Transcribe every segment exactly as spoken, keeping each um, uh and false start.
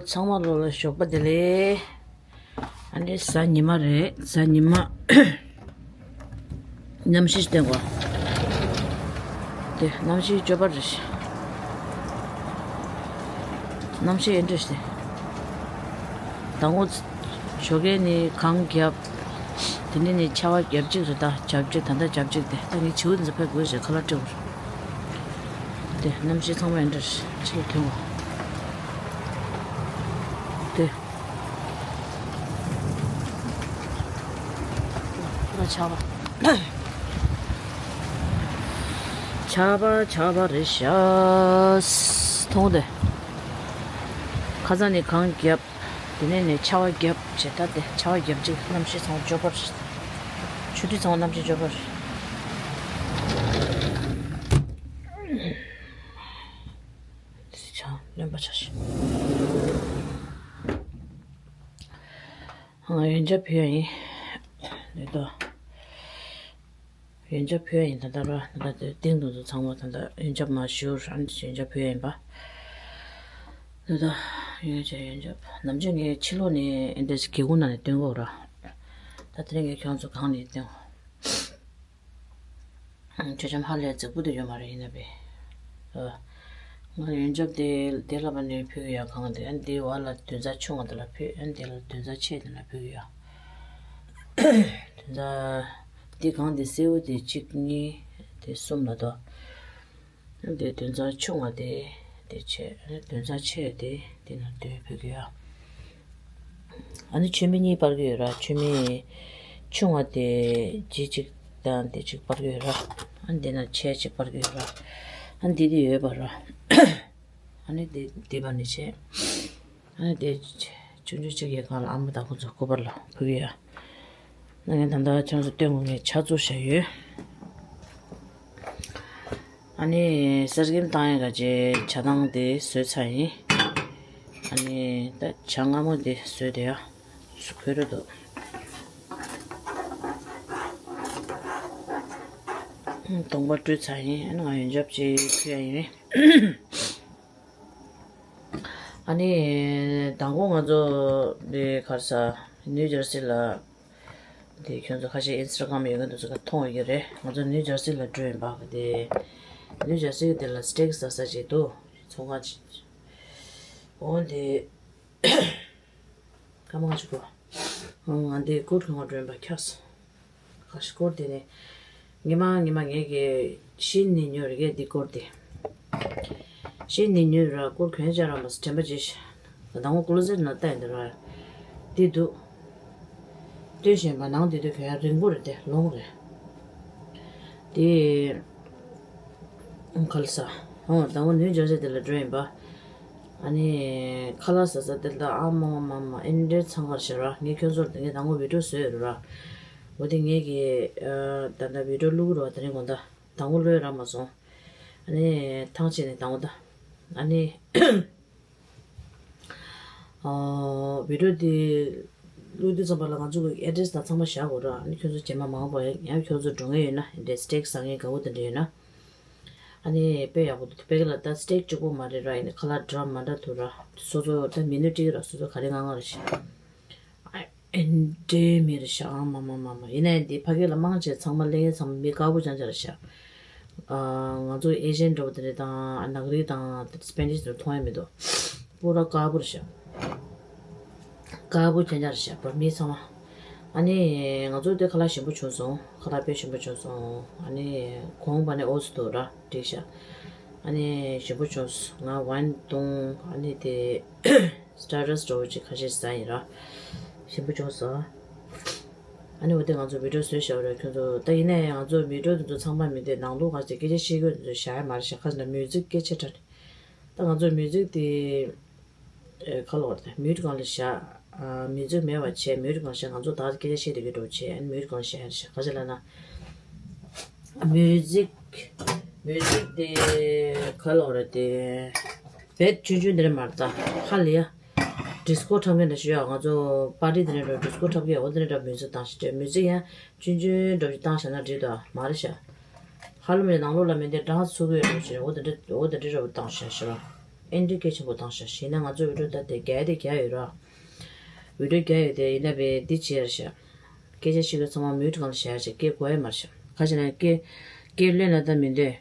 ཚང་མ་ལོ་ལ་ཞོགས་པ་བདེ་ལེགས། ཨ་ནི་གཟའ་ཉི་མ་རེད། གཟའ་ཉི་མ། གནམ་གཤིས་བསྟན་གོ། དེ་གནམ་གཤིས་སྐྱོ་པ་རེད། གནམ་གཤིས་ཨེ་འདྲ་ཞིག་དེ། དང་པོ་ཞོགས་ཀས་ནི་གངས་བརྒྱབ། དེ་ནས་ནི་ཆར་པ་བརྒྱབ་གཅིག་རེད། ད་བརྒྱབ་གཅིག་ད་ལྟ་བརྒྱབ་གཅིག་དེ་ད་ངས་བྱིའུ་འཛིན་ཕེབས་དགོས་ཞེས་ཁ་ལག་སྤྲད་དགོས། དེ་གནམ་གཤིས་ཚང་མ་ཨེ་འདྲ་ཕྱིར་ཐོན་བ། དེ་ལ་ཆར་པ། ཆར་པ་ཆར་པ་རེད་ཤག་མཐོང་དེ། ཁ་སང་ནས་གངས་བརྒྱབ། དེ་ནས་ནས་ཆར་པ་བརྒྱབ་བྱས། ད་དེ་ཆར་པ་བརྒྱབ་ཅིག་གནམ་གཤིས་ཚང་མ་སྐྱོ་པོ་རེད། ཆུ་ཐིགས་ཚང་མ་གནམ་གཤིས་སྐྱོ་པོ་རེད། ཆང་རྣོན་པ་ཆགས་ཤིག་ང་ཡོན་ཆབ་ཕུལ་ཡ་ཡིན། ལེ་དོ། ཡོན་ཆབ་ཕུལ་ཡ་ཡིན། ད་ལྟ་ར་ད་ལྟ་ཏིང་དུ་ཚོ་ཚང་མ་ད་ལྟ་ཡོན་ཆབ་མ་ཞུ་ར་ཡོན་ཆབ་ཕུལ་ཡ་ཡིན་པ། ད་ལྟ་ཡོན་ཆབ་ཡོན་ཆབ་ནམ་རྒྱུན་ངས་ཕྱི་ལོགས་ནས་ཨེ་འདྲས་སྒེའུ་ཁུང་ནང་ནས་སྟོན་གོ་ར། ད་དེ་རིང་ངས་ཁྱོད་ཚོ་གང་ནས་སྟོན་གོ། མཆོད་ཆམ་ཧ་ལས་རྫིག་པོ་དེ་ཡོད་མ་རེད། ཡིན་ན་བས། ཨ། ང་ཡོན་ཆབ་དེ་དེ་ལ་བ་ནས་ཕུལ་ཡ་གང་དེ། ཨ་ནི་དེའི་བར་ལ་དོན་རྩ་ཆུང་བ་དེ་ལ་ཕུལ། ཨ་ནི་དེ་ལ་དོན་རྩ་ཆེ་དེ་ལ་ཕུལ་ཡ། དོན་རྩ་དེ་གང་དེ་སེར་པོ་དེ་གཅིག་གཉིས་དེ་གསུམ་ལ་དོ། ཨ་ནི་དེ་དོན་རྩ་ཆུང་བ་དེ་དེ་ཆེ། ཨ་ནི་དོན་རྩ་ཆེ་དེ་དེ་ན་དོན་ཕུལ་གི་ཡ། ཨ་ནི་མཆོད་མེ་གཉིས་སྤར་གི་ཡོད་ར། མཆོད་མེ་ཆུང་བ་དེ་ལྗིད་ཅིག་དང་དེ་ཅིག་སྤར་གི་ཡོད་ར། ཨ་ནི་དེ་ན་ཆེ་ཅིག་སྤར་གི་ཡོད་ར། ཨ་ནི་དེ་དེ་ཡོད་པ་ར། ཨ་ནི་དེ་དེ་པ་ནི་ཆེ། ཨ་ནི་དེ་ཆུང་ཆུང་ཅིག་ཡོད་གང་ལ་ཨ་མ་དང་ཁོ་ཚོ་སྐུ་པར་ལ་ཕུལ་གི་ཡ། ན་ངས་ད་ལྟ་ཁྱོད་ཚོ་སྟོན་དགོས་ངས་ཆ་བཙུགས་བྱ་ཡོད། ཨ་ནི་གསེར་སྐྱེམས་བཏང་ཡ་ག་ཅེ་ཇ་དང་དེ་བཟོས་ཚར་ཡིན། ཨ་ནི་ད་ཇ་མངར་མོ་དེ་བཟོས་དེ་ཡ། སུ་ཁོས་རེད་འདུག་གདོང་པ་བཀྲུས་ཚར་ཡིན། ཨ་ནི་ང་ཡོན་ཆབ་ཅིག་ཕུལ་ཡ་ཡིན། ཨ་ནི་དང་པོ་ང་ཚོ་འདི་ག་རེ་ཟ་ནིའུ་ཇར་སི་ལ། དེ་ཁྱོད་ཚོ་ཁ་ཤས་ཨིན་སི་ཊ་གྷ་རམ་ཡོད་མཁན་དེ་ཚོ་ག་མཐོང་ཡོད་ཀྱི་རེད། ང་ཚོ་ནིའུ་ཇར་སི་ལ་འགྲོ་ཡིན་པ། དེ་ནིའུ་ཇར་སི་གི་དེ་ལ་སི་ཊེག་ཟ་ས་ཅིག་འདུག་ཚོང་ཁང་ཅིག་འོ་དེ་སྐར་མ་ལྔ་བཅུ་གོ། ང་འདི་ཀོཊ་གྱོན་ག་འགྲོ་ཡིན་པ་ཁྱགས་སོང་། ཁ་ཤས་ཀོཊ་དེ་ནི་ཉི་མ་ཉི་མ་ངས་ཀྱི་ཤི་ནི་ཉོས་རེད་ཀྱི་འདི་ཀོཊ་དེ། ཤི་ནི་ཉོས་ར་ཀོཊ་གྱོན་ཅག་ར་མ་སི་དྲན་པ་ཅིག་ད་ལྟ་ངོ་ཀློ་ཟེཊ་ནང་བལྟས་འདི་ར། འདི་འདུག་སྟོན་བཞིན་པ་ནང་འདི་དུས་གྱོན་ཡ་རིང་པོ་རེད་དེ་ལོང་རེད། དེ་ག་ལ་ས། ཨོ་ད་ངོ་ནིའུ་ཇར་སི་དེ་ལ་འགྲོ་ཡིན་པ། ཨ་ནི་ཁ་ལག་ཟ་ས་དེ་ལ་ཨ་མ་མ་མ་ཨེ་འདྲའི་འཚང་ཁ་ཤར་ར། ངས་ཁྱོད་ཚོར་ངས་ད་ངོ་བི་ཌིའོ་བཟོས་ཡོད་ར། འོ་དེ་ངས་ཀྱི་ད་ལྟ་བི་ཌིའོ་བླུག་རོགས་དེ་རིང་དགོང་དག་དང་པོ་བླུག་རག་མ་སོང་། ཨ་ནི་ཐང་ཆད་ནས་དང་པོ་ད། ཨ་ནི་ཨོ་བི་ཌིའོ་དེ་བླུག་དུས་ཙམ་པ་ལ་ང་ཚོ་གི་ཨེ་ཌི་རེ་སི་དང་ཚང་མ་བཞག་དགོས་ར། ཨ་ནི་ཁྱོད་ཚོ་རྗེས་མ་མང་པོ་ཡང་ཁྱོད་ཚོ་འགྲོ་མཁན་ཡོད་ན་དེ་སི་ཊེག་ཟ་མཁན་དགའ་བོ་དེ་འདྲ་ཡོད་ན། ཨ་ནི་དཔེ་ཡག་པོ་འདུག་དཔེ་ལ་ད་སི་ཊེག་གཅིག་པོ་མ་རེད་ར། ཡིན་ནའི་ཁ་ལག་འདྲ་མ་འདྲ་འདུག་ར། སོ་སོ་ད་མི་ནུ་ཊི་ར་སོ་སོ་ག་རེ་ང་ང་ར་ཤི། ཨེ་འདྲའི་མི་རེད་ཤག་ཨ་མ་མ་མ་མ། ཡིན་ནའི་འདི་ཕ་གི་ལ་མང་ཆེ་ཚང་མ་ལེན་མཁན་ཚང་མ་མི་དཀར་པོ་རྐྱང་རྐྱང་རེད་ཤག་ཨ་ང་ཚོ་ཨེ་ཤན་འདྲ་པོ་དེ་འདྲ་དང་ནག་རིགས་དང་སི་པེ་ནིཤ་དེ་མཐོང་ཡ་མི་འདུག་པུ་ར་དཀར་པོ་རེད་ཤག་དཀར་པོ་རྐྱང་རྐྱང་རེད་ཤག་བར་མི་ཚང་མ། ཨ་ནི་ང་ཚོ་དེ་ཁ་ལག་ཞིམ་པོ་བྱུང་སོང་། ཁ་ལག་དཔེ་ཞིམ་པོ་བྱུང་སོང་། ཨ་ནི་གོང་པ་ནས་ཨོ་སི་འདུག་ར་འགྲིག་ཤག་ཨ་ནི་ཞིམ་པོ་བྱུང་སོང་། ང་ཝའིན་བཏུང་། ཨ་ནི་དེ་སི་ཊར་ཊར་སི་འདྲ་པོ་ཅིག་ཁ་ཤས་ཟ་ཡིན་ར། ཞིམ་པོ་བྱུང་སོང་། ཨ་ནི་འོ་དེ་ང་ཚོ་བི་ཌིའོ་བཟོས་བཞག་པ་རེད་ཁྱོད་ཚོ། ད་ཡིན་ན་ཡང་ང་ཚོ་བི་ཌིའོ་དེ་ཚོ་ཚང་མ་མི་འདུག་ནང་ལོགས་ག་ཚོད་སྐད་ཆ་བཤད་དགོས་དེ་ཚོ་བཞག་ཡ་མ་རེད་ཤག་ཁ་ཤས་ན་མིའུ་ཛིག་སྐད་ཆ་དྲག་རེད། ད་ང་ཚོ་མིའུ་ཛིག་དེ་ཨེ་ག་ལབ་དགོས་རེད། མིའུ་ཊི་སྒང་ལ་བཞག་ཨ་མིའུ་ཛིག་མེད་པ་བྱས། མིའུ་ཊི་སྒང་བཞག་ང་ཚོ་ད་སྐད་ཆ་བཤད་བསྡད་ཀྱི་འདྲ་པོ་བྱས། ཨ་ནི་མིའུ་ཊི་སྒང་ལ་བཞག་ཡ་རེད་ཤག་ག་ཚོད་ལབ་ན། མིའུ་ཛིག་མིའུ་ཛིག་དེ་ག་ལབ་དགོས་རེད་དེ། བེད་ཆུང་ཆུང་དེ་འདྲ་མ་རེད། ད་ཧ་ལས་ཡ། ཌིས་ཀོ་འཁྲབ་མཁན་འདྲ་ཞིག་ཡོད། ང་ཚོ་པར་ཊི་དེ་འདྲ་འགྲོ་ཌིས་ཀོ་འཁྲབ་མཁན་འོ་དེ་འདྲ་མིའུ་ཛིག་བཏང་ཞིག་སྤྲད། མིའུ་ཛིག་ཡང་ཆུང་ཆུང་འགྲོ་ཞིག་བཏང་བཞག་ན་འགྲིག་འདུག་མ་རེད་ཤག་ཧ་ལམ་ཡང་ནང་ལོགས་ལ་མེད་དེ་སྒྲ་ཚུགས་ཀྱི་ཡོད་རེད་ཞེས། འོ་དེ་འདྲ་འོ་དེ་འདྲ་འདྲ་པོ་བཏང་ཞིག་ཞེས་ར། ཨེན་ཏི་སྐད་ཆེན་པོ་བཏང་ཤག་བྱས་ན་ང་ཚོ་བི་ཌིའོ་ད་དེ་རྒྱག་ཡ་དེ་རྒྱག་ཡོད་ར། བི་ཌིའོ་རྒྱག་ཡོད་དེ་ཡིན་ན་བས་འདི་བྱས་ར་ཤག་སྐད་ཆ་བཤད་ལུགས་ཚང་མ་མིའུ་ཊི་སྒང་ལ་བཞག་ཡ་ཤག་སྐད་གོ་ཡ་མ་རེད་ཤག་ག་ཅི་ན་སྐད་སྐད་ལོན་ན་ད་མི་འདོད།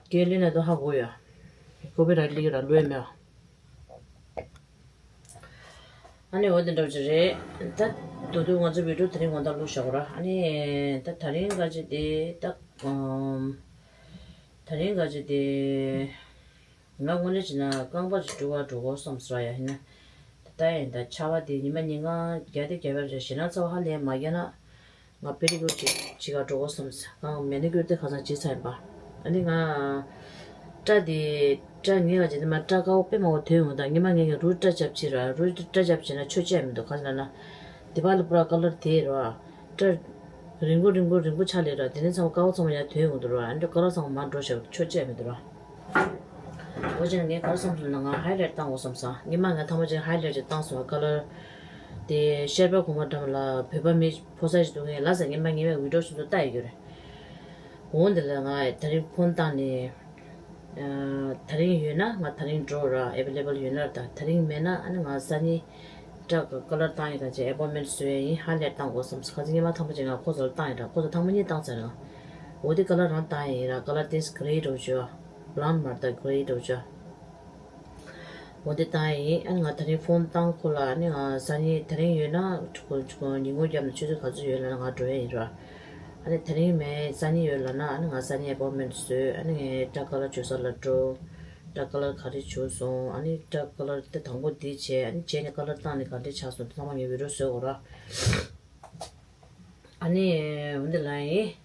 སྐད་ལོན་ན་ད་ཧ་གོ་ཡ། ཀོ་པི་རའེ་ཊི་ལིག་ར་ལོས་མེད། ཨ་ནི་འོ་དེ་འདྲ་བོ་ཅིག་རེད། ད་དུ་དུ་ང་ཚོ་བི་ཌིའོ་དེ་རིང་དགོང་དག་བླུགས་བཞག་གོ་ར། ཨ་ནི་ད་དེ་རིང་ག་ཅིག་དེ་ད་ཨམ། དེ་རིང་ག་ཅིག་དེ། ང་དངོས་གནས་བྱས་ན་རྐང་པ་ཅིག་བཀྲུ་ག་འགྲོ་དགོས་བསམ་སོང་ཡ། ཡིན་ན་ད་ལྟ་ཡིན་ད་ཆར་པ་དེ་ཉི་མ་ཉིན་གང་རྒྱག་དེ་རྒྱག་པ་རེད། ཞེད་སྣང་ཚ་བ་ཧ་ལས་མ་རྒྱག་ན་ང་པེ་ཌི་ཀུར་ཅིག་བྱེད་ག་འགྲོ་དགོས་བསམ་སོང་། ང་མེ་ནི་ཀུར་དེ་ཁ་སང་བྱས་ཚར་ཡིན་པ། ཨ་ནི་ང་སྐྲ་དེ་སྐྲ་ངས་ག་ཅིག་དེ་མ་སྐྲ་དཀར་པོ་དཔེ་མང་པོ་ཐོན་ཡོང་ད། ཉི་མ་ངས་ངས་རུལ་སྐྲ་རྒྱབ་བྱས་ར། རུལ་སྐྲ་རྒྱབ་བྱས་ན་ཆོ་ཅི་ཡ་མི་འདུག་ག་ཅི་ལབ་ན་དེ་པ་ལ་པུ་ར་ཀ་ལར་དེ་ར། སྐྲ་རིང་པོ་རིང་པོ་རིང་པོ་ཆགས་ལེ་ར། དེ་ནས་ཚང་མ་དཀར་པོ་ཚང་མ་ཡར་ཐོན་ཡོང་འདུག་ར། ཨ་འདྲ་ཀ་ལར་ཚང་མ་མར་འགྲོ་ཤག་ཆོ་ཅི་ཡ་མི་འདུག་ར། འོ་ཅན་ངས་ག་རེ་བསམ་སོང་ན་ང་ཧའི་ལའེ་ཊི་བཏང་དགོས་བསམ་སོང་། ཉི་མ་ངས་ཐ་མ་ཅིག་ཧའི་ལའེ་ཊི་ཅིག་བཏང་སོང་། ཀ་ལར་དེ་ཤར་པ་གོང་མ་འགྲམ་ལ་བོད་པ་མི་ཕོ་གསར་ཞིག་འདུག་ངས་ལབ་ས་ཉི་མ་ཉི་མའི་བི་ཌིའོ་ཚོ་ཚོ་ལྟ་ཡི་ཡོད་རེད། འོ་འདི་ལ་ང་དེ་རིང་ཕོན་བཏང་ནས། ཨ། དེ་རིང་ཡོད་ན་ང་དེ་རིང་འགྲོ་ར། ཨེ་ཝེ་ལེ་བལ་ཡོད་ན་ར། ད་དེ་རིང་མེད་ན་ཨ་ནི་ང་སང་ཉིན་སྐྲ་ཀ་ལར་བཏང་ཡིན། ག་ཅིག་ཨེ་པོའིན་མེན་ཊི་བཟོ་ཡ་ཡིན། ཧའི་ལའེ་ཊི་བཏང་དགོས་བསམ་སོང་། ཁ་སང་ཉི་མ་ཐ་མ་ཅིག་ང་ཁོ་ཚོ་ལ་བཏང་ཡིན་ར། ཁོ་ཚོ་ཐེངས་མ་གཉིས་བཏང་ཚར་ར། འོ་དེ་ཀ་ལར་རང་བཏང་ཡིན་ར། ཀ་ལར་དེ་གྷེ་རེ་འདྲ་བོ་ཅིག་ཡོད། བྷ་རའུན་མ་རེད་ད། གྷེ་རེ་འདྲ་བོ་ཅིག་འོ་དེ་བཏང་ཡིན། ཨ་ནི་ང་དེ་རིང་ཕོན་བཏང་ཁོ་ལ། ཨ་ནི་ང་སང་ཉིན་དེ་རིང་ཡོད་ན་ཁོ་ཁོ་ཉིན་གུང་རྒྱབ་ནས་ཆུ་ཚོད་ག་ཚོད་ཡོད་ལབ་ན་ང་འགྲོ་ཡ་ཡིན་ར། ཨ་ནི་དེ་རིང་མེད་སང་ཉིན་ཡོད་ལབ་ན་ཨ་ནི་ང་སང་ཉིན་ཨེ་པོའིན་མེན་ཊི་བཟོས། ཨ་ནི་ངས་སྐྲ་ཀ་ལར་བྱུག་ས་ལ་འགྲོ། སྐྲ་ཀ་ལར་ག་རེ་བྱུག་སོང་། ཨ་ནི་སྐྲ་ཀ་ལར་དེ་དང་པོ་འདི་བྱས། ཨ་ནི་བྱས་ནས་ཀ་ལར་བཏང་ནས་ག་འདྲ་ཆགས་སོང་དེ་ཚང་མ་ངས་བི་ཌིའོ་བཟོས་གོ་ར། ཨ་ནི་འོ་འདི་ལ་ཡིན།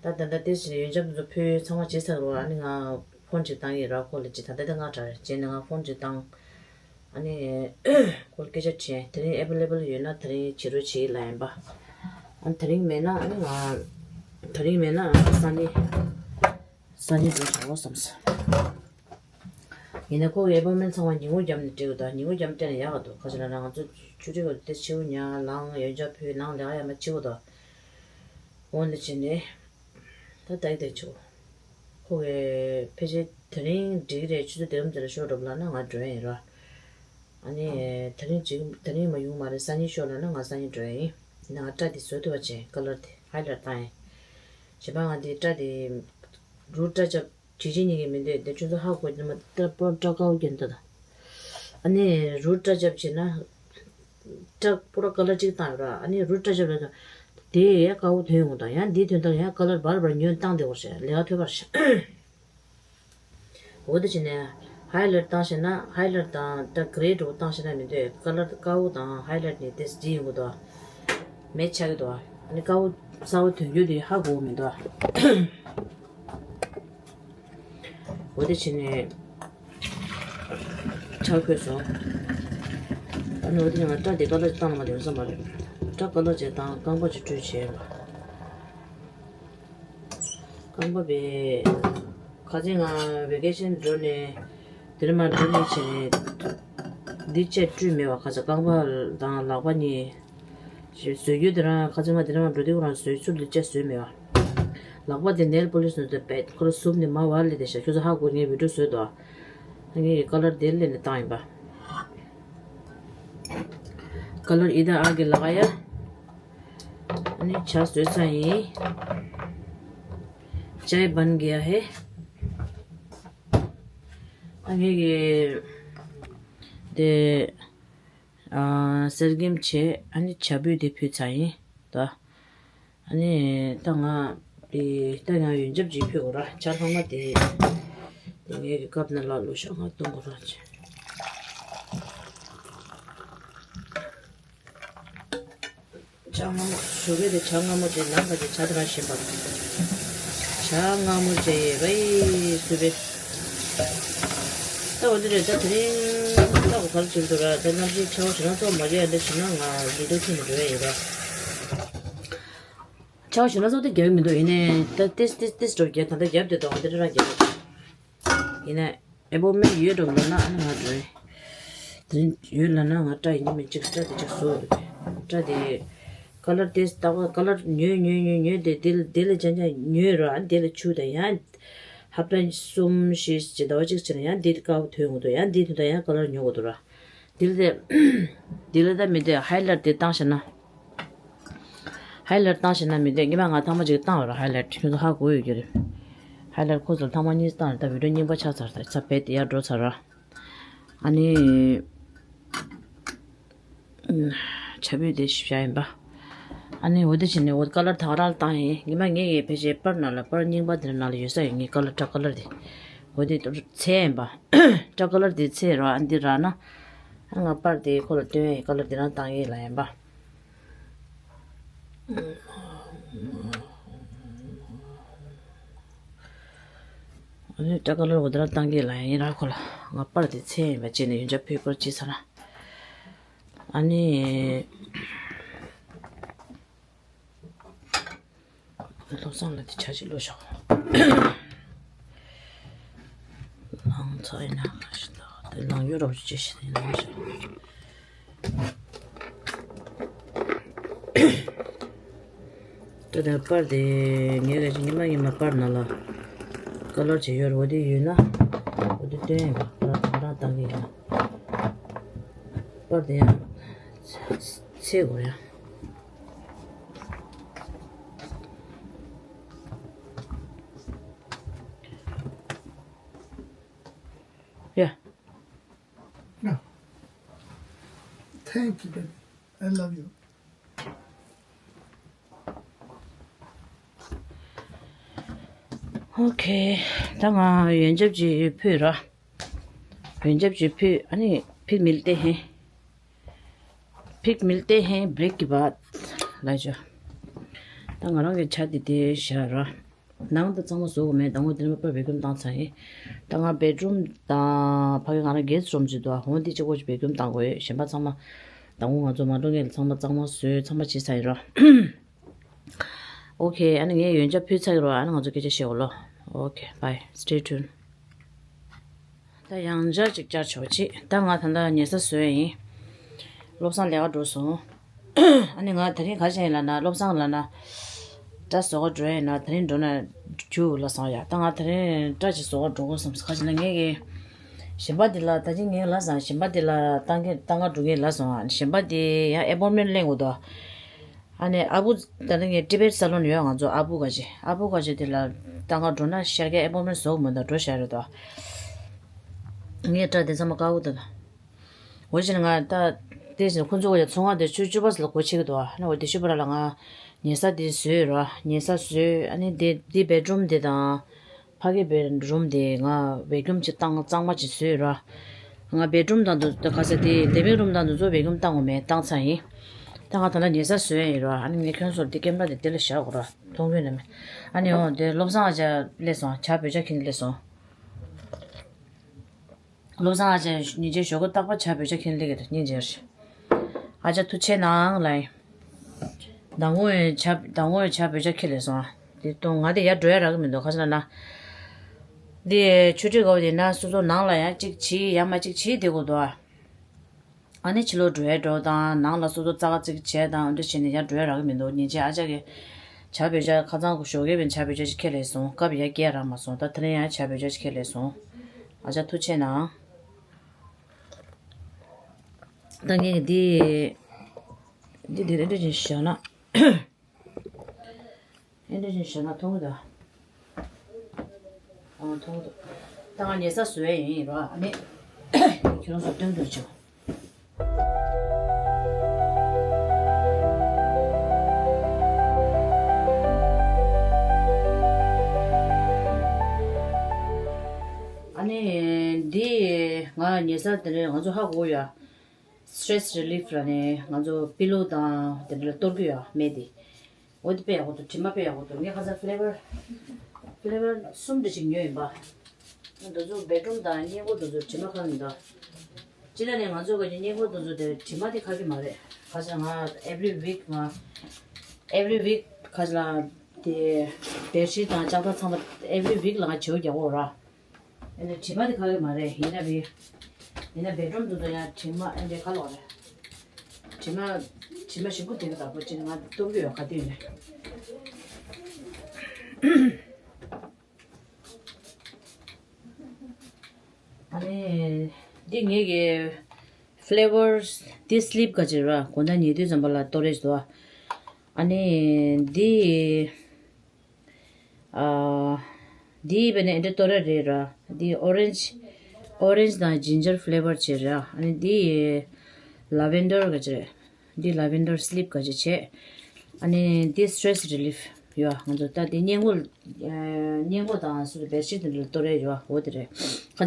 ད་ད་ལྟ་དེ་བཞིན་ཡོན་ཆབ་ཚོ་ཕུལ་ཚང་མ་བྱས་ཚར་བ། ཨ་ནི་ང་ཕོན་ཅིག་བཏང་ཡིན་ར། ཁོ་ལ་ཅིག་ད་ལྟ་དེ་ང་དྲག་རེད། བྱས་ནས་ང་ཕོན་ཅིག་བཏང་། ཨ་ནི་ཁོ་ལ་སྐད་ཆ་དྲིས། དེ་རིང་ཨེ་ཝེ་ལེ་བལ་ཡོད་ན་དེ་རིང་བྱེད་རོགས་བྱེད་ལབ་ཡིན་པ། ཨ་ནི་དེ་རིང་མེད་ན་ཨ་ནི་ང་དེ་རིང་མེད་ན་སང་ཉིན་སང་ཉིན་འགྲོ་བྱའོ་བསམ་སོང་། ཡིན་ན་ཁོ་གི་ཨེ་པོའིན་མེན་ཊི་ཚང་མ་ཉིན་གུང་རྒྱབ་ནས་སྤྲད་དགོས་ད། ཉིན་གུང་རྒྱབ་ནས་སྤྲད་ན་ཡག་ག་འདུག་ག་ཅི་ལབ་ན་ང་ཚོ་ཆུ་ཚོད་དེ་ཆེའུ་ཉ་ལངས། ཡོན་ཆབ་ཕུལ། ནང་ལས་ཀ་ཡག་མ་བྱེད་དགོས་ད། འོ་འདི་བྱས་ནས་ད་ལྟ་ཡི་དེ་ཆུ་ཁོ་གི་ཕལ་ཆེར་དེ་རིང་འགྲིག་རེད། ཆུ་ཚོད་དེ་གམ་དེ་ལ་ཤོག་སྒྲུབ་ལབ་ན་ང་འགྲོ་ཡ་ཡིན་ར། ཨ་ནི་དེ་རིང་ཅིག་དེ་རིང་མ་ཡོང་མ་རེད། སང་ཉིན་ཤོག་ལབ་ན་ང་སང་ཉིན་འགྲོ་ཡ་ཡིན། ཡིན་ན་ང་སྐྲ་དེ་བཟོ་ཐུབ་པ་བྱས། ཀ་ལར་དེ་ཧའི་ལའེ་ཊི་བཏང་ཡིན། གཞན་པ་ང་དེ་སྐྲ་དེ་རུལ་སྐྲ་རྒྱབ་བྱེད་ཀྱི་ཉིན་གྱི་མི་འདོད་དེ་ཆུ་ཚོད་ཧ་གོ་ཉི་མ་སྐྲ་པོ་སྐྲ་དཀར་པོ་གྱོན་འདུག་ད། ཨ་ནི་རུལ་སྐྲ་རྒྱབ་བྱས་ན་སྐྲ་པོ་ར་ཀ་ལར་གཅིག་བཏང་ཡོད་ར། ཨ་ནི་རུལ་སྐྲ་རྒྱབ་ལ་དེ་ཡང་དཀར་པོ་ཐོན་ཡོང་དང་། ཡང་འདི་ཐོན་དང་ཡང་ཀ་ལར་བར་བར་ཉོན་བཏང་བསྡད་དགོས་ཤག་ལས་ཀ་ཐོབ་པར་ཤག་འོ་དེ་བྱས་ནས་ཧའི་ལའེ་ཊི་བཏང་ཤེས་ན། ཧའི་ལའེ་ཊི་དང་ད་གྷེ་རེ་འདྲ་བོ་བཏང་ཤེས་ན་མི་འདོད། ཀ་ལར་དཀར་པོ་དང་ཧའི་ལའེ་ཊི་ནི་དེ་འདྲ་ཡིན་དགོས་དོ། མེ་ཆགས་ཀྱི་འདུག་ཨ་ནི་དཀར་པོ་གསར་པ་ཐོན་རྒྱུ་དེ་ཧ་གོ་མི་འདུག་འོ་དེ་བྱས་ནས་ཆག་ཁོས་སོང་། ཨ་ནི་འོ་དེ་ང་སྐྲ་དེ་ཀ་ལར་བཏང་ན་མ་དེ་བཟོ་མ་རེད། སྐྲ་ཀ་ལར་བྱས་དང་རྐང་པ་ཅིག་བཀྲུས་བྱས། རྐང་པ་བས། ཁ་སང་ང་ཝེ་ཀེ་ཤན་འགྲོ་ནས་དེར་མ་འགྲོ་ནས་བྱས་ནས་འདི་བཅས་བཀྲུས་མེད་པ། ཁ་སང་རྐང་པ་དང་ལག་པ་གཉིས་བཟོས་རྒྱུ་དེ་རང་ཁ་སང་ང་དེ་རིང་མ་འགྲོ་དུས་ཁོ་རང་བཟོས་ཚུར་འདི་བཅས་བཟོས་མེད་པ། ལག་པ་དེ་ནེལ་པོ་ལིཤ་ནང་དུ་བེད་ཁོ་རང་ཟུག་ནས་མར་བར་སླེབས་ཏེ་ཤག་ཁྱོད་ཚོ་ཧ་གོ། ངས་བི་ཌིའོ་བཟོས་འདུག་ངས་ཀ་ལར་དེ་སླེབས་ནས་བཏང་ཡིན་པ། ཀ་ལར་ཨི་ད་ཨ་གི་ལ་ག་ཡ། ཨ་ནི་ཇ་བཟོས་ཚར་ཡིན། ཅའི་བན་གི་ཡ་ཧེ། ཨ་ངེད་ཀྱི་དེ་ཨ་གསེར་སྐྱེམས་བྱས། ཨ་ནི་ཇ་ཕུད་དེ་ཕུད་ཚར་ཡིན་ད། ཨ་ནི་ད་ང་དེ་ད་ང་ཡོན་ཆབ་ཅིག་ཕུད་དགོས་ར། ཇ་ལྷག་མ་དེ་དེ་ངེད་ཀྱི་ཀབ་ནང་ལ་བླུགས་ཤག་ང་བཏུང་དགོས་ར་བྱས། ཇ་མངར་མོ་ཞོགས་ཀས་དེ་ཇ་མངར་མོ་དེ་ནམ་མཁའ་གི་ཇ་དེ་རང་བཞིན་པ། ཇ་མངར་མོ་བྱས་ཡས་བའི་སུ་བེ། ད་འོ་འདི་རེད། ད་དེ་རིང་ད་ག་གར་བྱེད་འདུག་ར། ད་གནམ་གཤིས་ཆར་པ་ཞེ་དྲག་ཚོགས་མ་རྒྱག་ཡ་འདྲ་བྱུང་ན་ང་ལུས་སྟོབས་ཁྱོན་ནས་འགྲོ་ཡ་ཡིན་ར། ཆར་པ་ཞེ་དྲག་ཚོགས་དེ་རྒྱག་གི་མི་འདུག་ཡིན་ནའི་ད་ཏིས་ཏིས་ཏིས་འགྲོ་རྒྱག་ད་ལྟ་རྒྱབ་དེ་དོག་འདི་རེ་ར་རྒྱག་ཡིན་ན། ཨེ་པོ་མེ་ཡོད་འགྲོ་ལབ་ན་ཨ་ནི་ང་འགྲོ་ཡིན། དེ་རིང་ཡོད་ལབ་ན་ང་སྐྲ་ཡིན་གཅིག་མིན་གཅིག་སྐྲ་དེ་གཅིག་བཟོ་འོས་རེད། སྐྲ་དེ་ཀ་ལར་དེ་ལྟ་བ་ཀ་ལར་ཉོས་ཉོས་ཉོས་ཉོས་དེ་དེ་ལ་དེ་ལ་ཅང་ཅང་ཉོས་ར། ཨ་ནི་དེ་ལ་བྱུག་དང་ཡང་ ཧབ་ཏ་གསུམ་བཞི་ཟླ་བ་གཅིག་ཕྱིན་ན་ཡང་འདི་དཀར་པོ་ཐོན་གྱི་འདུག་ཡང་འདི་ཐོན་དུས་ཡང་ཀ་ལར་ཉོ་དགོས་འདུག་ར། འདི་ལ་དེ་འདི་ལ་ད་མི་འདོད་ཧའི་ལའིཊ་དེ་བཏང་བཞག་ན། ཧའི་ལའིཊ་བཏང་བཞག་ན་མི་འདོད། སྔོན་མ་ང་ཐེངས་མ་གཅིག་བཏང་བ་ར། ཧའི་ལའིཊ་ཁྱོད་ཚོ་ཧ་གོ་ཡོད་ཀྱི་རེད། ཧའི་ལའིཊ་ཁོ་ཚོ་ཐེངས་མ་གཉིས་བཏང་རེད། ད་བི་ཌིའོ་རྙིང་པ་ཆགས་ཚར། ད་ས་བེད་དེ་ཡར་འགྲོ་ཚར་ར། ཨ་ནི། ཆ་བོད་དེ་ཞིབ་ཆ་ཡིན་པ། ཨ་ནི་འོ་དེ་བྱས་ནས་འོ་ཀ་ལར་ད་ག་རང་བཏང་ཡིན། ཉི་མ་ངེད་ཀྱི་ཕལ་ཆེར་པར་ནང་ལ་པར་རྙིང་པ་དེ་ནང་ལ་ཡོད་ས་ཡིན། ངའི་ཀ་ལར་སྐྲ་ཀ་ལར་དེ། འོ་དེ་ཚད་ཡིན་པ། སྐྲ་ཀ་ལར་དེ་ཚད་ར། ཨ་འདི་རག་ན། ཨ་ང་པར་དེ་ཁོ་ལ་སྟོན་ཡིན། ཀ་ལར་དེ་རང་བཏང་ཡིན་ལ་ཡིན་པ། ཨ་ནི་སྐྲ་ཀ་ལར་འོ་དེ་རང་བཏང་གི་ལ་ཡིན་ར། ཁོ་ལ་ང་པར་དེ་ཚད་ཡིན་པ་བྱས་ནས་ཡོན་ཆབ་ཕུལ་སྐོར་ཅི་ཚར་ན། ཨ་ནི། བློ་བཟང་ལ་དེ་ཆ་ཞིག་བླུགས་ཤོག་ལངས་ཚར་ཡིན་ན་ཁ་ཞིག་ད་དེ་ལངས་ཡོད་རོགས་ཅི་ཞིག་དེ་ལངས་ཤོག་ད་ལྟ་པར་དེ་ངས་ལས་ཀྱི་ཉི་མ་ཉི་མ་པར་ནང་ལ་ཀ་ལར་བྱས་ཡོད་རེད། འོ་དེ་ཡོད་ན་འོ་དེ་སྟོན་ཡིན་པ། ཁོ་རང་ཁོ་རང་བཏང་གི་ཡིན་ན། པར་དེ་ཡང་ཚད་དགོས་ཡ། ཡ། Yeah. Thank you, baby. I love you. Okay. ད་ང་ཡོན་ཆབ་ཅིག་ཕུལ་ར། ཡོན་ཆབ་ཅིག་ཕུལ། ཨ་ནི་ཕིག་མིལ་ཏེ་ཧེ། ཕིག་མིལ་ཏེ་ཧེ་བྲེག་གི་བཱད་ལ་ཅོ། ད་ང་རང་གི་ཆ་དེ་དེ་བཞག་ར། ནང་དུ་གཙང་མ་བཟོ་དགོས་མེད། དང་པོ་དེ་ནས་པར་བེ་ཀུམ་བཏང་ཚར་ཡིན། ད་ང་བེད་རུམ་དང་ཕ་གི་ང་རང་གེ་སི་རུམ་ཅིག་འདུག་འོ་འདི་གཅིག་པོ་ཅིག་བེ་ཀུམ་བཏང་དགོས་ཡོད། གཞན་པ་ཚང་མ་དང་པོ་ང་ཚོ་མ་འགྲོ་སྔོན་ལ་ཚང་མ་གཙང་མ་བཟོས། ཚང་མ་བྱས་ཚར་ཡིན་ར། Okay. ཨ་ནི་ངས་ཡོན་ཆབ་ཕུལ་ཚར་གི་རེད། ཨ་ནི་ང་ཚོ་སྐད་ཆ་བཤད་འོ་ལོ། Okay, bye, stay tuned. ད་ཡང་བསྐྱར་ཅིག་བསྐྱར་ཆོག་ཅིག་ད་ང་ད་ལྟ་ཉལ་ས་བཟོས་ཡིན། བློ་བཟང་ལས་ཀ་འགྲོ་སོང་། ཨ་ནི་ང་དེ་རིང་ག་བྱས་ཡིན་ལབ་ན། བློ་བཟང་ལབ་ན། སྐྲ་བཟོ་ག་འགྲོ་ཡིན་ན། དེ་རིང་འགྲོ་ན་རྒྱུགས་ལབ་སོང་ཡ། ད་ང་དེ་རིང་སྐྲ་ཅིག་བཟོ་ག་འགྲོ་དགོས་བསམ། ག་བྱས་ན་ངས་ཀྱི་གཞན་པ་འདི་ལ་ད་ཅི་ངས་ལབ་སོང་། གཞན་པ་འདི་ལ་བཏང་གི་བཏང་ག་འགྲོ་གི་ལབ་སོང་། གཞན་པ་འདི་ཡང་ཨེ་པོན་མེན་ལེན་དགོས་འདུག་ཨ་ནི་ཨ་བུ་ད་ནི་ངའི་ཊི་བེཊ་སཱ་ལོན་ཡོད། ང་ཚོ་ཨ་བུ་ག་ཅི་ཨ་བུ་ག་ཅི་དེ་ལ་ད་ང་འགྲོ་ན་ཤར་གྱི་ཨེ་པོན་མེན་བཟོ་གི་མི་འདུག་འགྲོ་ཤར་རེད་དོ། ངའི་སྐྲ་དེ་ཚང་མ་དཀར་པོ་དང་། འོ་ཅི་ང་ད་དེ་བཞིན་ཁོང་ཚོ་ག་ཅི་ཚོང་ཁང་དེ་ཆུ་ཆུ་བ་ས་ལ་སྒོ་ཕྱེ་གི་འདུག་ཨ་ནི་འོ་དེ་ཤུ་པ་ར་ལ་ང་ཉལ་ས་དེ་བཟོས་ར། ཉལ་ས་བཟོས། ཨ་ནི་དེ་དེ་བེད་རུམ་དེ་དང་། ཕ་གི་བེད་རུམ་དེ་ང་བེ་ཀུམ་ཅིག་བཏང་གཙང་མ་ཅིག་བཟོས་ར། ང་བེད་རུམ་དང་དུ་ག་ས་དེ་ལི་ཝིང་རུམ་དང་དུ་ཚོ་བེ་ཀུམ་བཏང་དགོས་མེད། བཏང་ཚར་ཡིན། ད་ང་ད་ལྟ་ཉལ་ས་བཟོས་ཡིན་ར། ཨ་ནི་ངས་ཁྱོད་ཚོར་དེ་ཀེམ་ར་དེ་དེ་ལ་བཞག་དགོས་ར། མཐོང་གི་ཡོད་ན་མེད། ཨ་ནི་འོ་དེ་བློ་བཟང་ཨ་ཅག་སླེབས་སོང་། ཇ་བོད་ཇ་ཁྱེར་ནས་སླེབས་སོང་། བློ་བཟང་ཨ་ཅག་ཉིན་རྗེས་ཞོགས་ཀ་རྟག་པར་ཇ་བོད་ཇ་ཁྱེར་ནས་སླེབས་ཀྱི་འདུག་སྙིང་རྗེ་རེད། ཨ་ཅག་ཐུགས་རྗེ་གནང་ལབ་ཡིན། མདང་དགོང་ཡང་ཇ་མདང་དགོང་ཡང་ཇ་བོད་ཇ་ཁྱེར་སླེབས་སོང་། འདི་གཏོང་ང་དེ་ཡར་འགྲོ་ཡ་རག་གི་མི་འདུག་ག་ཟེར་ན་ན། འདི་ཆུ་ཁྲི་ག་བ་དེ་ན་སོ་སོ་ནང་ལ་ཡང་གཅིག་བྱིས་ཡར་མར་གཅིག་བྱིས་བསྡད་དགོས་འདུག་ཨ་ནི་ཕྱི་ལོགས་འགྲོ་ཡ་འགྲོ་དང་ནང་ལ་སོ་སོ་རྩ་ཁ་གཅིག་བྱས་དང་འདི་བྱས་ནས་ཡར་འགྲོ་ཡ་རག་གི་མི་འདུག་ཉིན་རྗེས་ཨ་ཅག་གིས་ཇ་བོད་ཇ་ཁ་སང་གི་ཞོགས་ཀས་བས་ཇ་བོད་ཇ་ཅིག་ཁྱེར་སླེབས་སོང་། སྐབས་ཡར་སྐྱེལ་རག་མ་སོང་། ད་དེ་རིང་ཡང་ཇ་བོད་ཇ་ཅིག་ཁྱེར་སླེབས་སོང་། ཨ་ཅག་ཐུགས་རྗེ་གནང་། ད་ངས་འདི་འདི་འདི་འདྲ་ཅིག་བཞག་ན། ཨེ་འདྲ་ཅིག་བཞག་ན་མཐོང་གི་འདུག་ཨ་མཐོང་གི་འདུག་ད་ང་ཉལ་ས་བཟོ་ཡ་ཡིན་རོ། ཨ་ནི་ཁྱེད་རང་ཚོ་སྟོན་དུ་ཆུག་ཨ་ནི་འདི་ང་ཉལ་ས་དེ་ནས་ང་ཚོ་ཧ་གོ་ཡ། Stress relief ར་ནས་ང་ཚོ་པི་ལོ་དང་དེ་འདྲ་གཏོར་གི་ཡོད་མེད་དེ། འོ་དེ་དཔེ་ཡག་པོ་འདུག་དྲི་མ་དཔེ་ཡག་པོ་འདུག་ངས་ཁ་སང་ཕི་ལེ་ཝར་ཕི་ལེ་ཝར་གསུམ་འདྲ་ཞིག་ཉོས་ཡིན་པ། འདི་ཚོ་བེད་རུམ་དང་སྔས་མགོ་འདི་ཚོ་དྲི་མ་ཁ་གི་མི་འདུག་སྤྱི་ལ་ནས་ང་ཚོ་ག་གི་སྔས་མགོ་འདི་ཚོ་དེ་དྲི་མ་དེ་ཁ་གི་མ་རེད། ཁ་སང་ང་every week ང་every week ཁ་ལ་དེ་བེད་ཤི་དང་ལྕགས་ཐག་ཚང་མ་every week ལ་ང་བྱེའུ་རྒྱག་གོ་ར། ཨེ་ནས་དྲི་མ་དེ་ཁ་གི་མ་རེད། ཡིན་ན་རེད། ཡིན་ན་བེད་རུམ་དུ་ཚོ་ཡང་དྲི་མ་ཨེ་འདྲས་ཁ་ལོག་རེད། དྲི་མ་དྲི་མ་ཞིམ་པོ་དེ་གི་བདག་པོ་ཅིག་ང་གཏོར་གི་ཡོད་ག་དུས་ནས། ཨ་ནི་འདི་ངེད་ཀྱི་ཕི་ལེ་ཝར་འདི་སི་ལིབ་ག་ཅིག་ར། དགོང་དག་ཉལ་དུས་ཙམ་པ་ལ་གཏོར་རེས་འདུག་ཨ་ནི་འདི་ཨ། འདི་བས་ནས་འདི་གཏོར་རེས་རེད་ར། འདི་ཨོ་རེན་ཇི་ཨོ་རེན་ཇི་དང་ཇིན་ཇར་ཕི་ལེ་ཝར་བྱས་ར། ཨ་ནི་འདི་ལ་ཝེན་ཌར་ག་ཅིག་རེད། འདི་ལ་ཝེན་ཌར་སི་ལིབ་ག་ཅིག་བྱས། ཨ་ནི་འདི་སི་ཊེ་རེ་སི་རི་ལིབ་ཡོད། ང་ཚོ་ད་འདི་སྔས་མགོ་སྔས་མགོ་དང་སུ་བེ་ཤིད་འདི་ལ་གཏོར་རེས་ཡོད། འོ་དེ་རེད། ཁ་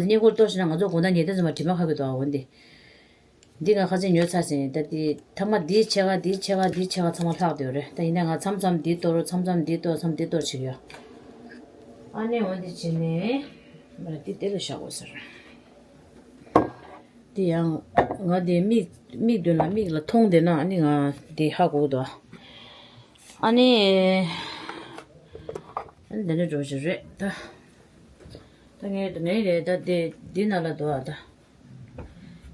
ཅིག་སྔས་མགོ་གཏོར་ཤེས་ན་ང་ཚོ་དགོང་དག་ཉལ་དུས་ཙམ་པ་དྲི་མ་ཁ་གི་འདུག་འོ་འདི། འདི་ང་ཁ་ཅིག་ཉོས་ཚར་ཟིན། ད་འདི་ཐ་མ་འདིའི་ཕྱེད་ཀ་འདིའི་ཕྱེད་ཀ་འདིའི་ཕྱེད་ཀ་ཚང་མ་ལྷག་བསྡད་ཡོད་རེད། ད་ཡིན་ན་ང་མཚམས་མཚམས་འདི་གཏོར་མཚམས་མཚམས་འདི་གཏོར་མཚམས་འདི་གཏོར་བྱེད་ཀྱི་ཡོད། ཨ་ནི་འོ་འདི་བྱས་ནས་མ་རེད། འདི་དེ་ལ་བཞག་དགོས་ཟེར། འདི་ཡང་ང་འདི་མིག་མིག་མདུན་ལ་མིག་ལ་མཐོང་བསྡད་ན་ཨ་ནི་ང་འདི་ཧ་གོ་གི་འདུག་ཨ་ནི་ཨ་ནི་འདི་འདྲ་འགྲོ་རྒྱུ་རེད་ད། ད་ངས་ངས་རེད་ད། འདི་འདི་ནང་ལ་འདུག་ཨ་ད།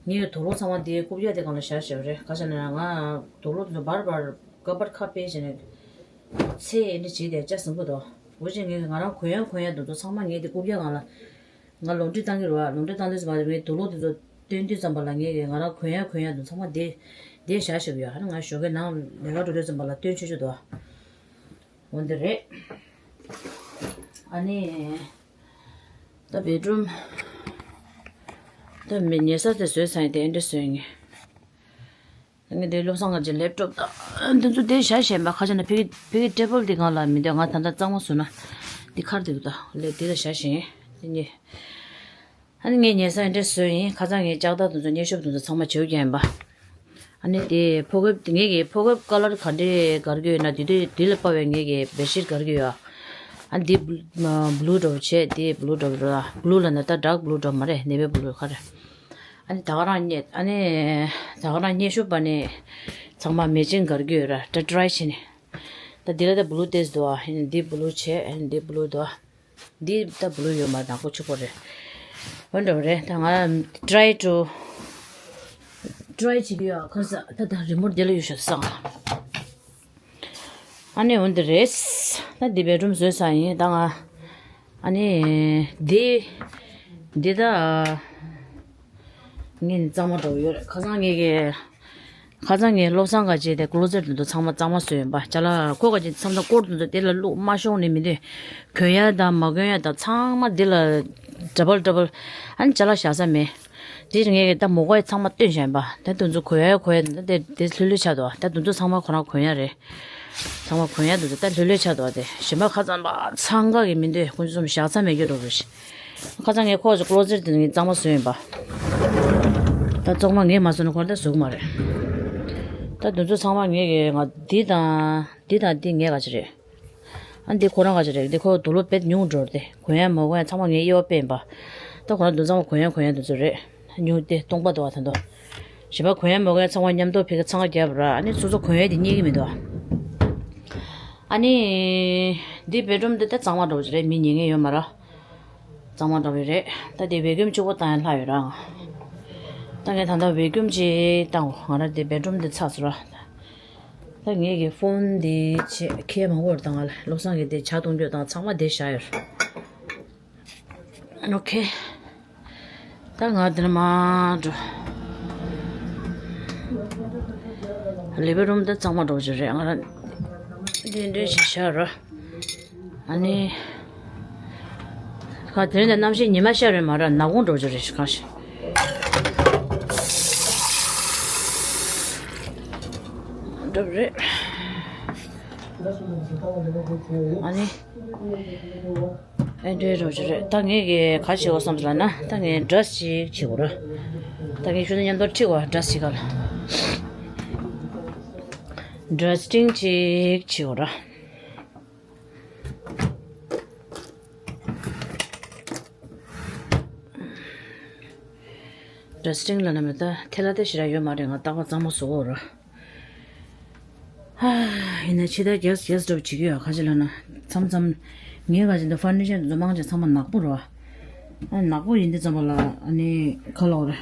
ངའི་དུག་ལོག་ཚང་མ་དེའི་རྐུབ་བཀྱག་དེ་སྒང་ལ་བཞག་བཞག་རེད། ག་ཅི་ན་ང་དུག་ལོག་དེ་ཚོ་བར་བར་ཀ་བར་ཁ་ཕྱེ་བྱས་ནས་ཚེ་ཡི་འདི་བྱས་ཏེ་ལྕགས་ཟིན་པོ་དོ། འོ་ཅེ་ངས་ང་རང་གོན་ཡ་གོན་ཡ་དེ་ཚོ་ཚང་མ་ངས་དེ་རྐུབ་བཀྱག་སྒང་ལ་ང་ལོང་འདྲི་བཏང་གི་རེད་བ། ལོང་འདྲི་བཏང་དུས་ཙམ་པ་ངས་དུག་ལོག་དེ་ཚོ་བཏོན་དུས་ཙམ་པ་ལ་ངས་ང་རང་གོན་ཡ་གོན་ཡ་དེ་ཚང་མ་དེ་དེ་བཞག་བཞག་གི་ཡོད། ཨ་ནི་ང་ཞོགས་ཀས་ནང་ལས་ཀ་འགྲོ་དུས་ཙམ་པ་ལ་བཏོན་ཆོག་ཆོག་དོ། འོ་འདི་རེད། ཨ་ནི། ད་བེད་རུམ། ད་མི་ཉལ་ས་དེ་བཟོས་ཚར་ཡིན་དེ་འདྲ་བཟོས་ངས། ངས་དེ་བློ་བཟང་ང་ཅི་ལེབ་ཊོབ་དང་འདི་ཚོ་དེ་བཞག་བཞག་པ་ཁ་ཤས་ན་ཕ་གི་ཕ་གི་ཊེ་བལ་དེ་སྒང་ལ་མི་འདོད། ང་ད་ལྟ་གཙང་མ་བཟོས་ན་འདི་ཁར་དེ་གི་ད་ལེ་དེ་ལ་བཞག་བཞག་ཡིན་དེ་ཉེ། ཨ་ནི་ངས་ཉལ་ས་འདྲ་བཟོས་ཡིན། ཁ་སང་ངས་ལྕགས་ཐག་དེ་ཚོ་སྙན་ཤོབ་དེ་ཚོ་ཚང་མ་བྱེའུ་རྒྱག་ཡིན་པ། ཨ་ནི་དེ་ཕོ་ཁབ་ངེད་ཀྱི་ཕོ་ཁབ་ཀ་ལར་ག་འདྲས་སྒར་གྱི་ཡོད་ན་དེ་དུས་དེ་ལ་དཔའ་བའི་ངེད་ཀྱི་བེ་ཤིད་སྒར་གྱི་ཡོད། ཨ་འདི་བླུ་འདྲ་བོ་བྱས་དེ་བླུ་འདྲ་བོ་ར་བླུ་ལ་ན་ད་ཌག་བླུ་འདྲ་བོ་མ་རེད། ནེ་བི་བླུ་ཁ་རེད། ཨ་ནི་ད་ག་རང་སྙན་ཨ་ནི་ད་ག་རང་སྙན་ཤོབ་པ་ནི་ཚང་མ་མེ་ཅིང་སྒར་གྱི་ཡོད་ར་ད་ཊི་རའི་བྱས་ནས། ད་འདི་ལ་ད་བླུ་ཏེས་འདུག་ཨ་ཡིན་འདི་བླུ་བྱས་ཨ་ནི་འདི་བླུ་འདུག་ཨ། འདི་ད་བླུ་ཡོད་མ་ནག་པོ་ཆུ་པོ་རེད། འོན་ཏེ་རེད་ད་ང་ཊི་རའི་ཊུ་ཊི་རའི་བྱེད་ཀྱི་ཡོད། ཁ་ས་ད་ད་རི་མོ་ཊི་འདི་ལ་ཡོད་ཤག་སང་། ཨ་ནི་འོན་ཏེ་རེད། ད་འདི་བེད་རུམ་བཟོས་ས་ཡིན་ད་ང་། ཨ་ནི་འདི་འདི་ད་ངས་ནི་གཙང་མ་འདྲ་བོ་ཡོད་རེད། ཁ་སང་ངས་ཀྱི། ཁ་སང་ངས་བློ་བཟང་ག་བྱས་ཏེ་ཀློ་ཛེཊ་དེ་ཚོ་ཚང་མ་གཙང་མ་བཟོས་ཡིན་པ། ཅ་ལག་ཁོ་ག་བྱས་མཚམས་མཚམས་སྐོར་དེ་ཚོ་དེ་ལ་བླུགས་མ་ཤོང་ནི་མི་འདུག་གོན་ཡ་དང་མ་གོན་ཡ་དང་ཚང་མ་དེ་ལ་ཌ་བལ་ཌ་བལ། ཨ་ནི་ཅ་ལག་བཞག་ས་མེད། དེ་ངས་ད་མོ་གོ་ཡ་ཚང་མ་བཏོན་བཞག་ཡིན་པ། ད་དེ་ཚོ་གོན་ཡ་གོན་ཡ་དེ་དེ་ལྷོད་ལྷོད་ཆགས་འདུག་ད་དེ་ཚོ་ཚང་མ་ཁོ་རང་གོན་ཡ་རེད། ཚང་མ་གོན་ཡ་དེ་ཚོ་ད་ལྷོད་ལྷོད་ཆགས་འདུག་དེ་གཞན་པ་ཁ་ཚང་པ་ཚང་ག་གི་མི་འདུག་ཁོ་ཚོ་ཚང་མ་བཞག་ས་མེད་རྒྱུ་འགྲོ་རུ་ཤི། ཁ་སང་ངས་ཁོ་ཚོ་ཀློ་ཛེཊ་དེ་ངས་གཙང་མ་བཟོས་ཡིན་པ། ད་གཙང་མ་ངས་མ་བཟོས་ན་ཁོ་རང་ད་བཟོ་གི་མ་རེད། ད་དེ་ཚོ་ཚང་མ་ངས་ཀྱི་ང་འདི་དང་འདི་དང་འདི་ངས་ག་ཅི་རེད། ཨ་འདི་ཁོ་རང་ག་ཅི་རེད། འདི་ཁོ་དུག་ལོག་དཔེ་ཉུང་འགྲོ་རེད། དེ་གོན་ཡ་མ་གོན་ཡ་ཚང་མ་ངས་དབྱེ་བ་དཔེ་ཡིན་པ། ད་ཁོ་རང་དེ་ཚང་མ་གོན་ཡ་གོན་ཡ་དེ་ཚོ་རེད། ཉུང་དེ་སྟོང་པ་འདུག་བ་ད་དོ། གཞན་པ་གོན་ཡ་མ་གོན་ཡ་ཚང་མ་མཉམ་དུ་ཕ་གི་འཚང་ཁ་རྒྱབ་ར། ཨ་ནི་སོ་སོ་གོན་ཡ་དེ་རྙེད་ཀྱི་མི་འདུག་ཨ་ནི། འདི་བེད་རུམ་འདི་ད་གཙང་མ་འགྲོ་གི་རེད། མི་ཉལ་མཁན་ཡོད་མ་རེད། གཙང་མ་འདྲ་བོ་རེད། ད་དེ་བེ་ཀུམ་གཅིག་པོ་བཏང་ཡ་ལྷག་ཡོད་ར། ད་ངས་ད་ལྟ་བེ་ཀུམ་གཅིག་བཏང་གོ་ང་རང་དེ་བེད་རུམ་དེ་ཚར་སོང་ར། ད་ངས་ཀྱི་ཕོན་དེ་ཆེ་ཁྱེད་མང་པོར་བཏང་ང་ལ་བློ་བཟང་གི་དེ་ཇ་གཏོང་རྒྱུ་དང་ཚང་མ་དེ་བཞག་ཡོད་ར། ཨོ་ཁེ། ད་ང་དེར་མ་འགྲོ། ལི་བི་རུམ་དེ་གཙང་མ་འགྲོ་རྒྱུ་རེད། ང་རང་དེ་འདྲ་ཞིག་བཞག་ར། ཨ་ནི། ཁ་དེ་རིང་ད་གནམ་གཤིས་ཉི་མ་ཤར་རེད་མ་ར་ནག་ཁུང་འགྲོ་རྒྱུ་རེད་ཁ་ཤས། འགྲོ་རེད། ཨ་ནི། ཨེ་འདྲའི་འགྲོ་རྒྱུ་རེད། ད་ངས་ཀྱི་ག་བྱེད་དགོས་བསམ་ཟེར་ན་ད་ངས་ཌ་རེ་སི་ཅིག་བྱེད་དགོས་ར། ད་ངས་ཁྱོད་ཚོ་མཉམ་དུ་ཁྲིད་དགོས་ཌ་རེ་སི་ཅིག་ག་ལ། ཌ་རེ་སི་ཊིང་ཅིག་བྱེད་དགོས་ར། ཌ་རེ་སི་ཊིང་ལ་ན་མེད་ད་ཐལ་ལ་དེ་ཞེ་དྲག་ཡོད་མ་རེད། ང་རྟག་པར་གཙང་མ་བཟོ་གི་ཡོད་ར། ཧ། ཡིན་ན་ཕྱི་ཟླ་རྒྱགས་རྒྱགས་འགྲོ་བྱེད་ཀྱི་ཡོད་ག་ཅི་ལ་ན། མཚམས་མཚམས་ངའི་ག་ཅི་འདི་ཕར་ནི་ཅན་དུ་མང་ཆེ་ཚང་མ་ནག་པོ་རེད་བ། ཨ་ནག་པོ་ཡིན་དུས་ཙམ་པ་ལ་ཨ་ནི་ག་ལ་འོ་རེད།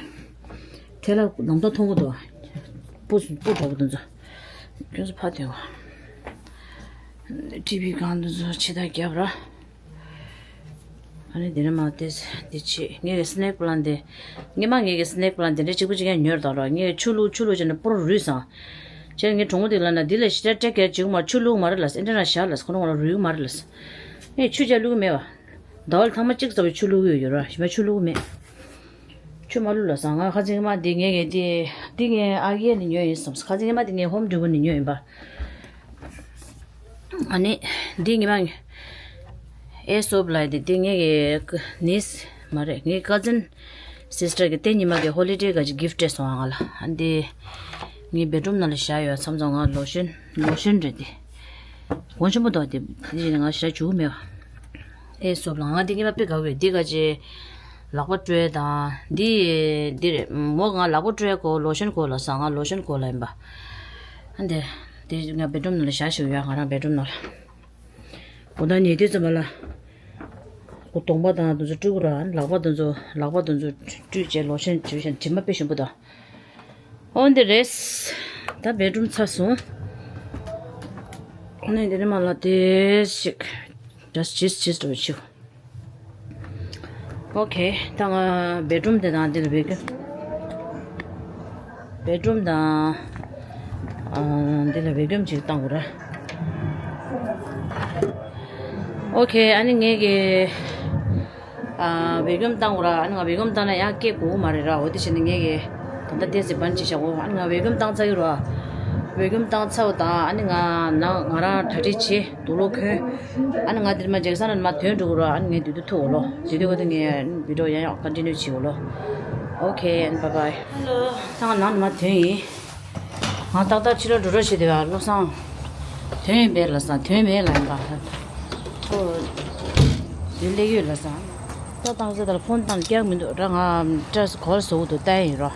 ཐལ་ལ་ནམ་ཟླ་མཐོང་གི་འདུག་སྤུ་སྤུ་འདྲ་པོ་དེ་ཚོ། ཁྱོད་ཚོ་ཕར་དེ་བ། ཊི་བི་སྒང་དེ་ཚོ་ཕྱི་ཟླ་རྒྱབ་ར། ཨ་ནི་དེ་ནས་མ་དེ་དེ་བྱེད། ངས་ཀྱི་སི་ནེག་པ་ལན་དེ། ངས་མ་ངས་ཀྱི་སི་ནེག་པ་ལན་དེ་འདྲ་གཅིག་པུ་གཅིག་ཡང་ཉོས་དང་ར། ངས་ཆུ་བླུགས་ཆུ་བླུགས་བྱས་ནས་པོར་རུལ་སོང་། བྱས་ནས་ངས་གྲོགས་མོ་དེ་ལ་ན་འདི་ལ་ཞེ་དྲག་སྤྲད་ཀྱི་འཇུག་མ། ཆུ་བླུགས་མ་རེད་ལ་ཟེར། འདི་འདྲ་ན་བཞག་ལ་ཟེར། ཁོ་རང་ཁོ་རང་རུལ་གི་མ་རེད་ལ་ཟེར། ངས་ཆུ་ཅིག་བླུགས་གི་མེད་བ། ཟླ་བ་ལ་ཐེངས་མ་གཅིག་ཙམ་ཆུ་བླུགས་ཡོད་ཡོད་ར། གཞན་པ་ཆུ་བླུགས་མེད། ཆུ་མ་བླུགས་ལ་ཟེར། ང་ཁ་སང་མ་འདི་ངས་ཀྱི་འདི་འདི་ངས་ཨ་ཡེ་ནས་ཉོས་ཡིན་བསམ། ཁ་སང་མ་འདི་ངས་ཧོམ་ཌི་པོ་ནས་ཉོས་ཡིན་པ། ཨ་ནི་འདི་ཉི་མ་ཨེ་སོབ་ལ་འདི་འདི་ངས་ཀྱི་ནིས་མ་རེད། ངའི་ཀ་ཛིན་སིས་ཊར་གྱི་དེ་ཉི་མ་གི་ཧོ་ལི་ཌེ་ག་ཅིག་གིཕ་སྤྲད་སོང་ང་ལ། ཨ་འདི་ངའི་བེད་རུམ་ནང་ལ་བཞག་ཡོད། མཚམས་མཚམས་ང་ལོ་ཤན་ལོ་ཤན་རེད་དེ། གོང་ཆེན་པོ་འདུག་དེ། དེ་ནི་ང་ཞེ་དྲག་འཇུག་མེད་པ། ཨེ་སོབ་ལ་ང་འདི་ཉི་མ་དཔེ་དགའ་བས། འདི་ག་ཅིག་ལག་པ་བཀྲུ་ཡས་དང་འདི་འདི་རེད། མོ་ང་ལག་པ་བཀྲུ་ཡས་གོ་ལོ་ཤན་གོ་ལ་ཟེར། ང་ལོ་ཤན་གོ་ལ་ཡིན་པ། ཨ་འདི་འདི་ང་བེད་རུམ་ནང་ལ་བཞག་བཞག་ཡོད། ང་རང་བེད་རུམ་ནང་ལ། དགོང་དག་ཉལ་དུས་ཙམ་པ་ལ། ཁོ་གདོང་པ་དང་དེ་ཚོ་བཀྲུ་དགོས་ར། ལག་པ་དེ་ཚོ་ལག་པ་དེ་ཚོ་བཀྲུས་བྱས་ལོ་ཤན་བྱས་བྱས་དྲི་མ་དཔེ་ཞིམ་པོ་དང་། འོ་འདི་རེད། ད་བེད་རུམ་ཚར་སོང་། ཨ་ནི་འདི་ནས་མ་ལ་དེ་ཞིག་just just just འགྲོ་ཆུ། ཨོ་ཁེ། ད་ང་བེད་རུམ་དེ་དང་འདི་ལ་བེད་ཀྱི། བེད་རུམ་དང་། ཨ། འདི་ལ་བེད་ཀྱུམ་ཅིག་བཏང་དགོས་ར། ཨོ་ཁེ། ཨ་ནི་ངས་ཀྱི། ཨ། བེད་ཀྱུམ་བཏང་དགོས་ར། ཨ་ནི་ང་བེད་ཀྱུམ་བཏང་ན་ཡང་སྐད་གོ་གི་མ་རེད་ར། འོ་དེ་བྱས་ནས་ངས་ཀྱི། ད་ལྟ་དེ་ཟི་བན་ཅིག་བཞག་གོ། ཨ་ནི་ང་བེད་ཀྱུམ་བཏང་ཚར་གི་ར། བེད་ཀྱུམ་བཏང་ཚར་བ་དང་ཨ་ནི་ང་ན་ང་རང་གྲ་སྒྲིག་བྱེད། དུག་ལོག་གོན། ཨ་ནི་ང་འདིར་མ་ཇེག་སན་ལ་མ་ཐོན་འགྲོ་གི་ར། ཨ་ནི་ངས་དུས་དུ་ཐུག་འོ་ལོ། དུས་དུ་ག་དུ་ངས་བི་ཌི་ཡོ་ཡང་ཡང་ཀོན་ཊི་ནིའུ་བྱེད་འོ་ལོ། ཨོ་ཁེ། ཨ་ནི་བྷའི་བྷའི། ཧེ་ལོ། ད་ང་ནང་ནས་མ་ཐོན་ཡིན། ང་ཏག་ཏག་ཕྱི་ལོགས་འགྲོ་རོགས་བྱེད་དེ་བ། བློ་བཟང་། ཐོན་ཡིན་པས་ལ་ས། ཐོན་མེད་ལ་ཡིན་པ། ཁོ། དེ་སླེབས་ཡོད་ལ་ས། ད་བཏང་ཟེར་ད་ལ་ཕོན་བཏང་རྒྱག་མི་འདུག་ར། ང་སྐྲ་གོར་བཟོ་གི་འདུག་ལྟ་ཡིན་རོ།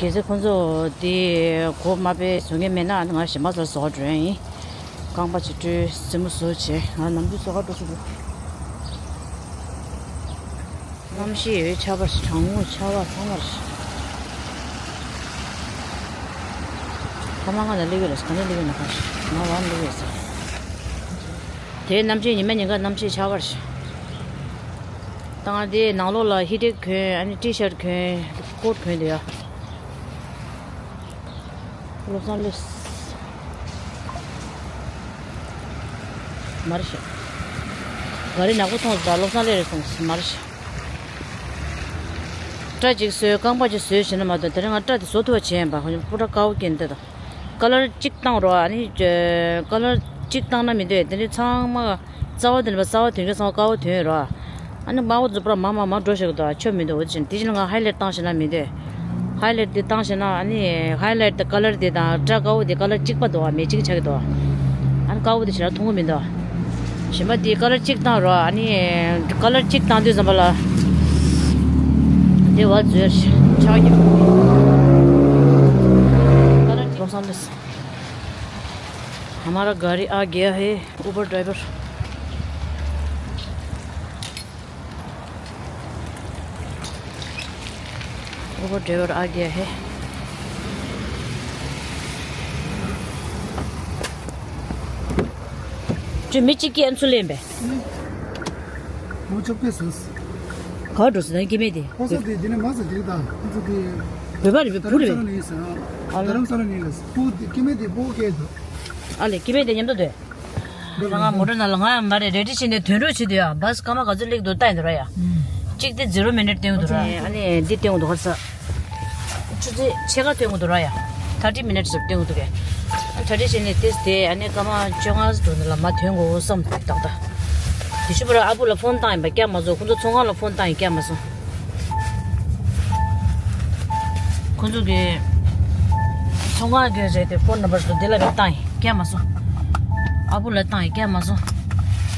གལ་སྲིད་ཁོང་ཚོ་དེ་གོ་མ་པའི་བཟོ་མཁན་མེད་ན་ང་གཞན་པ་ཚོར་བཟོ་འགྲོ་ཡིན། རྐང་པ་ཅིག་བཀྲུས། རྩེད་མོ་བཟོ་བྱས། ང་ནམ་རྒྱུན་བཟོ་ག་འགྲོ་ཆོག་གི། གནམ་གཤིས་ཡོད་ཆར་པ་ཞིག་གྲང་མོ་ཆར་པ་ཚང་མ་རེད། ཁ་མ་ང་ལ་སླེབས་ཡོད་ལ་ག་ནས་སླེབས་ཡོད་ན་ཁ་ང་རང་སླེབས་ཡོད་ཟེར། དེའི་གནམ་གཤིས་ཉི་མ་ཉིན་ག་གནམ་གཤིས་ཆར་པ་རེད། ད་ང་དེའི་ནང་ལོགས་ལ་ཧི་ཊར་གོན། ཨ་ནི་ཊི་ཤར་གོན། ཀོཊ་གོན་དེ་ཡ། བློ་བཟང་སླེབས། མ་རེད་ཤག་ག་རེ་ནག་པོ་མཐོང་སོང་། ད་བློ་བཟང་སླེབས་རེད་སོང་མ་རེད་ཤག་སྐྲ་ཅིག་བཟོས། རྐང་པ་ཅིག་བཟོས་བྱས་ན་མ་གཏོགས་དེ་རིང་ང་སྐྲ་དེ་བཟོ་ཐུབ་པ་བྱས་ཡིན་པ། ཁོ་ཚོ་སྤུ་སྐྲ་དཀར་པོ་སྐྱེས་འདི་དང་། ཀ་ལར་གཅིག་བཏང་རོགས། ཨ་ནི་ཀ་ལར་གཅིག་བཏང་ན་མི་འདོད། དེ་འདྲའི་ཚང་མ་རྩ་བ་དེ་ནས་རྩ་བ་དོན་གྱི་ཚང་མ་དཀར་པོ་དོན་རོགས། ཨ་ནི་དམར་པོ་རྫུ་འཕྲུལ་མ་མ་མ་འགྲོ་ཤག་གི་འདུག་ཆོ་མི་འདུག་འོ་དེ་བཞིན་དེ་བཞིན་ང་ཧའི་ལའིཊ་བཏང་ཤེ་ན་མི་འདོད། ཧའི་ལའིཊ་དེ་བཏང་ཤེ་ན་ཨ་ནི་ཧའི་ལའིཊ་དང་ཀ་ལར་དེ་དང་སྐྲ་དཀར་པོ་དེ་ཀ་ལར་གཅིག་པ་འདུག་བ། མེ་ཅིང་ཆགས་ཀྱི་འདུག་ཨ་ནི་དཀར་པོ་དེ་ཞེ་དྲག་མཐོང་གི་མི་འདུག་གཞན་པ་དེ་ཀ་ལར་གཅིག་བཏང་རོགས། ཨ་ནི་ཀ་ལར་གཅིག་བཏང་དུས་ཙམ་པ་ལ་དེ་བ་འཛོལ་ཆགས་ཀྱི། ཀ་ལར་གཅིག་བསམ་སྟེ། हमारा गाड़ी आ गया है। उबर ड्राइवर। उबर ड्राइवर आ गया है। जो मिर्ची की इंसुलिन पे। वो चुप के सस। कहाँ ढूंढ सकते हैं कि मैं दे? हो सकती है, जिन्हें मार सकती है, दा। वो तो दे। बेबारी भी पूरी धर्मशाला नहीं है, सर। धर्मशाला नहीं है। वो कि मैं दे, वो क्या है? अले, कि मैं दे, यम तो दे। ང་མོ་ཊ་ནང་ལ་ང་ཡང་མ་རེད། རེ་ཌི་བྱས་ནས་ཐོན་རོགས་བྱེད་དུས་ཡ། བཱས་སྐར་མ་ག་ཚོད་སླེབས་འདུག་ལྟ་ཡིན་འདུག་ར་ཡ། གཅིག་དེ་ཛི་རོ་མི་ནིཊ་སྟོན་གྱི་འདུག་ར། ཨ་ནི་འདི་སྟོན་གྱི་འདུག་ག་ས། ཆུ་ཚོད་ཕྱེད་ཀ་སྟོན་གྱི་འདུག་ར་ཡ། ཐར་ཊི་མི་ནིཊ་སྟོན་གྱི་འདུག་གས། ཐར་ཊི་བྱས་ནས་དེ་དེ་ཨ་ནི་སྐར་མ་བཅོ་ལྔ་འདུག་ནི་ལ་མ་ཐོན་གོ་བསམ་ཏག་ཏག་དེ་ཤུ་བར་ཨ་བུ་ལ་ཕོན་བཏང་ཡིན་པ་སྐྱབས་མ་སོང་། ཁོང་ཚོ་ཚོང་ཁང་ལ་ཕོན་བཏང་ཡིན་སྐྱབས་མ་སོང་། ཁོང་ཚོ་གི་ཚོང་ཁང་གི་རེད་དེ་ཕོན་ནམ་བར་དུ་འདི་ལ་བཏང་ཡིན་སྐྱབས་མ་སོང་། ཨ་བུ་ལ་བཏང་ཡིན་སྐྱབས་མ་སོང་།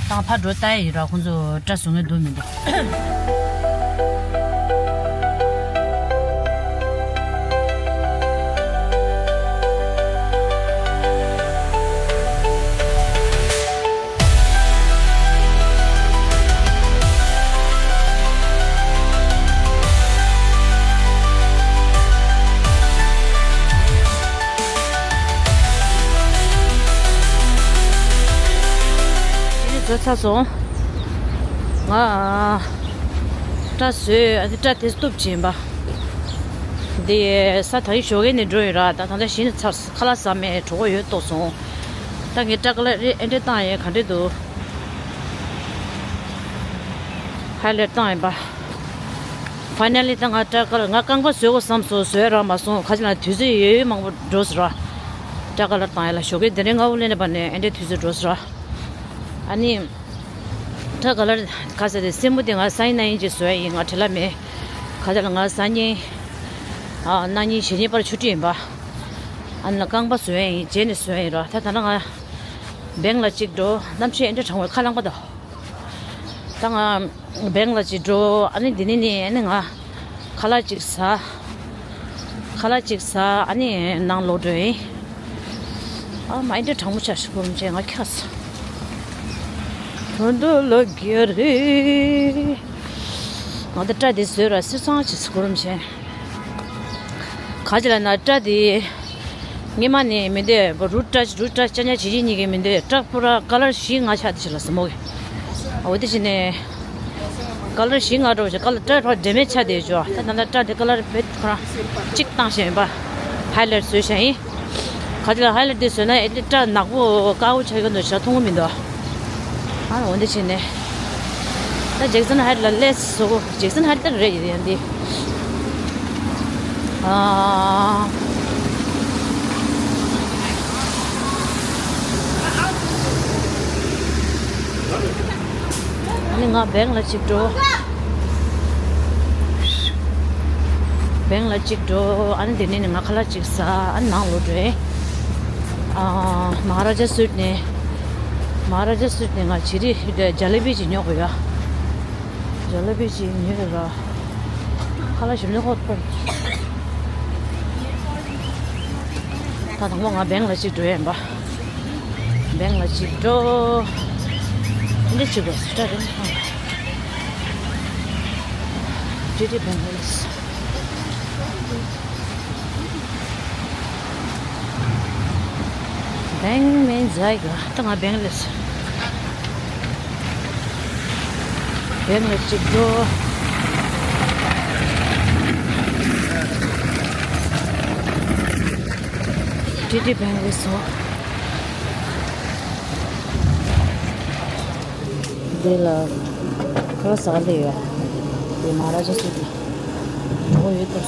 བཏང་ཕར་འགྲོ་ལྟ་ཡི་ཡིན་ར། ཁོང་ཚོ་སྐྲ་བཟོ་མཁན་འདུག་མི་འདུག་ཅི་ནི་བཟོ་ཚར་སོང་། ཨ། སྐྲ་བཟོས། ཨ་ནི་སྐྲ་དེ་གཏུབ་བྱིན་པ། འདི་ས་ད་ཡི་ཞོགས་ཀས་ནས་འགྲོ་ཡོད་ར། ད་ད་ལྟ་གཞི་ནས་ཚར། ཁ་ལག་ཟ་མེད། གྲོད་ཁོག་ཡོད་ཏོག་སོང་། ད་ངས་སྐྲ་ཀ་ལར་ཨེ་འདྲས་བཏང་ཡས་ག་འདྲས་འདུག་ཧའི་ལེཊ་བཏང་ཡིན་པ། ཕའི་ནལ་ལི་ད་ང་སྐྲ་ཀ་ལར། ང་རྐང་པ་བཟོ་དགོས་བསམ་སོང་། བཟོས་རག་མ་སོང་། ཁ་ཅིག་ལ་དུས་ཚོད་ཡོད་ཡོད་མང་པོ་འགྲོ་སོང་ར། སྐྲ་ཀ་ལར་བཏང་ཡས་ལ་ཞོགས་ཀས་དེ་རིང་སྔ་པོ་སླེབས་ནས་པ་ནས་ཨེ་འདྲས་དུས་ཚོད་འགྲོ་སོང་ར། ཨ་ནི། ད་ཀ་ལར་ག་ཟེར་རེད། སེན་མོ་དེ་ང་སང་ཉིན་གནངས་ཉིན་ཅིག་བཟོ་ཡ་ཡིན། ང་བྲེལ་བ་མེད། ག་ཟེར་ལ་ང་སང་ཉིན། ཨ། གནངས་ཉིན་གཞེས་ཉིན་བར་ཆུ་ཊི་ཡིན་པ། ཨ་ནི་རྐང་པ་བཟོ་ཡ་ཡིན། རྗེས་ནས་བཟོ་ཡ་ཡིན་ར། ད་ད་ལྟ་ང་བེང་ལ་གཅིག་འགྲོ། གནམ་གཤིས་ཨེ་འདྲ་གྲང་བས་ཁ་ལངས་པ་དང་། ད་ང་བེང་ལ་གཅིག་འགྲོ། ཨ་ནི་འདི་ནས་ནི་ཨ་ནི་ང་ཁ་ལག་གཅིག་ཟ། ཁ་ལག་གཅིག་ཟ། ཨ་ནི་ནང་ལོག་འགྲོ་ཡིན། ཨ་མ། ཨེ་འདྲ་གྲང་མོ་ཆགས་ཤག་སྐུ་རིམ་ཆེན། ང་ཁྱགས་སོང་། ཐོན་འདོད་ལ་རྒྱ་རེ། ང་ད་སྐྲ་དེ་བཟོས་ར་སེར་སང་ཆེ་སྐུ་རིམ་ཆེན། ག་ཅི་ལ་ན་སྐྲ་དེ་སྔོན་མ་ནས་མི་འདོད་པ། རུ་སྐྲ་རུ་སྐྲ་ཅ་ཉ་བྱེད་ཀྱི་གཉིས་ཀའི་མི་འདོད། སྐྲ་པུ་ར་ཀ་ལར་བཞི་ལྔ་ཆགས་དེ་ཞིག་ལ་སོ་མོ་གི། འོ་དེ་བྱས་ནས་ཀ་ལར་བཞི་ལྔ་འགྲོ་བྱས། ཀ་ལར་སྐྲ་ཕར་འདྲེས་མེད་ཆགས་བསྡད་ཅོ། ད་ད་ལྟ་སྐྲ་དེ་ཀ་ལར་བེད་ཁོ་རང་གཅིག་བཏང་བཞག་ཡིན་པ། ཧའི་ལེཊ་བཟོས་བཞག་ཡིན། ག་ཅི་ལ་ཧའི་ལེཊ་དེ་བཟོས་ན་ཨེ་འདྲ་སྐྲ་ནག་པོ་དཀར་པོ་ཆགས་ཀྱི་འདུག་ཞེ་དྲག་མཐོང་གི་མི་འདུག་ཨ་འོ་འདི་བྱས་ནས། ད་ཇེག་སན་ཧའིཊ་ལ་སླེབས་སོང་། ཇེག་སན་ཧའིཊ་ད་རེད་ཡིན་འདི། ཨ། ཨ་ནི་ང་བེང་ལ་གཅིག་འགྲོ། བེང་ལ་གཅིག་འགྲོ། ཨ་ནི་དེ་ནས་ནི་ང་ཁ་ལག་གཅིག་ཟ། ཨ་ནི་ནང་ལོག་འགྲོ། ཨ། མ་ཧ་ར་ཇ་སུ་ཊི་ནས། མ་ཧ་ར་ཇ་སུ་ཊི་ནས་ང་བྱི་རིལ་ཇ་ལེ་བི་ཅིག་ཉོ་དགོས་ཡ། ཇ་ལེ་བི་ཅིག་ཉོས་ར། ཁ་ལག་ཞིམ་ནི་ཧོ་པར། ད་དང་པོ་ང་བེང་ལ་གཅིག་འགྲོ་ཡ་ཡིན་པ། བེང་ལ་གཅིག་འགྲོ། འདི་གཅིག་དགོས་སུ་ཊ་རེད། ཇི་ཏི་བེང་ལ། བེང་མེན་ཛའི་ག་ད་ང་བེང་ལ། བེང་ལ་གཅིག་འགྲོ། ཇི་ཏི་བེང་ལ་སོ། འདི་ལ་ཁ་ཟ་ལེ་ཡོད། འདི་མ་ཧ་ར་ཇ་སུ་ཊི། འོ་ཡོད་ཏོ།